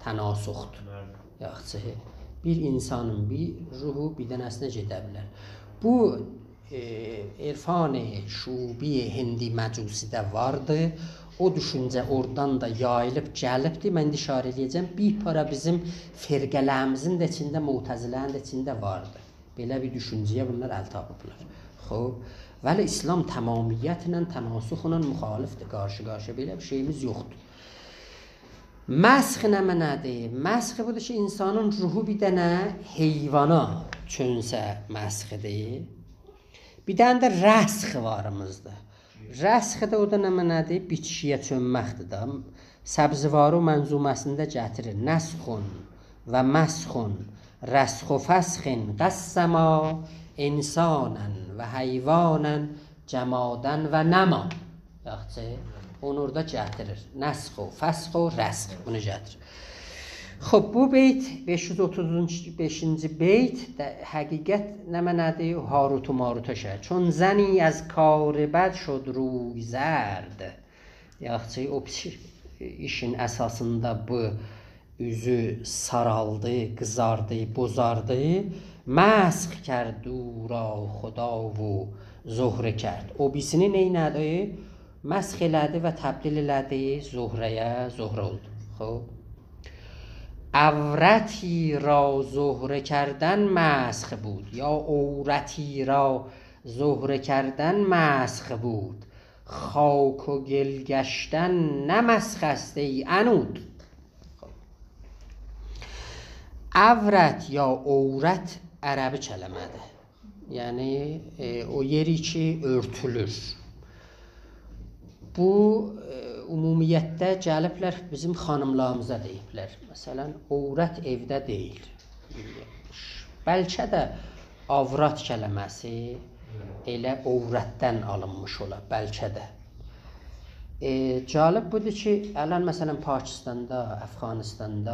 تناسخدور. بلی. یاخشی، بیر انسانین بیر روحو بیر دنه‌سینه گئده بیلر. بو، ائ، عرفان شعوبی هندی مجوسی‌ده واردی. او دوشونجه اورادان دا یاییلیب گلیبدی. من ایندی اشاره ائله‌یه‌جم. بیر پارا بیزیم فرقه‌لریمیزین ده ایچینده، معتزله‌نین ده ایچینده واردی. بئله بیر دوشونجه‌یه بونلار ال تاپیبلار. خوب، ولی اسلام تمامیتله، تناسخله مخالفدیر، قارشی-قارشییا، بئله بیر شئییمیز یوخدور. مسخ نمنه‌دیر؟ مسخ بودور کی، انسانین روحو بیر دنه حیوانا چؤنسه مسخدیر. بیر دنه ده رسخ واریمیزدیر. رسخ ده او دا نمنه‌دیر؟ بیتکی‌یه چؤنمکدیر ده. سبزواری منظومه‌سینده گتیریر: «نسخ و مسخ، رسخ و فسخ قسما، انسانا و حیوانا، جمادا و نما.» یاخشی، اونو اورادا گتیریر. نسخ و فسخ و رسخ، بونو گتیریر. خوب، بو بیت، بئش یوز اوتوز بئشینجی بیت، ده، حقیقت نمنه‌دیر؟ هاروت و ماروتا شعر. «چون زنی از کار بد شد روی زرد.» یاخشی، او پیس ایشین اساسیندا بو اوزو سارالدی، قیزاردی، بوزاردی. «مسخ کرد او را خدا و زهره کرد.» او بیریسینی نئینه‌دی؟ مسخ ائله‌دی و تبدیل ائله‌دی زهره‌یه، زهره اولدو. خوب. «عورتی را زهره کردن مسخ بود»، یا «عورتی را زهره کردن مسخ بود، خاک و گل گشتن نه مسخ است ای عنود. عورت یا عورت عربی کلمه‌دیر. یعنی، ائ، او یئری کی، اؤرتولور. بو، ائ، عمومیتده گلیبلر بیزیم خانیملاریمیزا دئییبلر. مثلا، عورت ائوده دئییل. بلکه ده عورت کلمه‌سی ائله عورتدن آلینمیش اولا، بلکه ده. ائ، جالب بودور کی، الان مثلا پاکستاندا، افغانستاندا،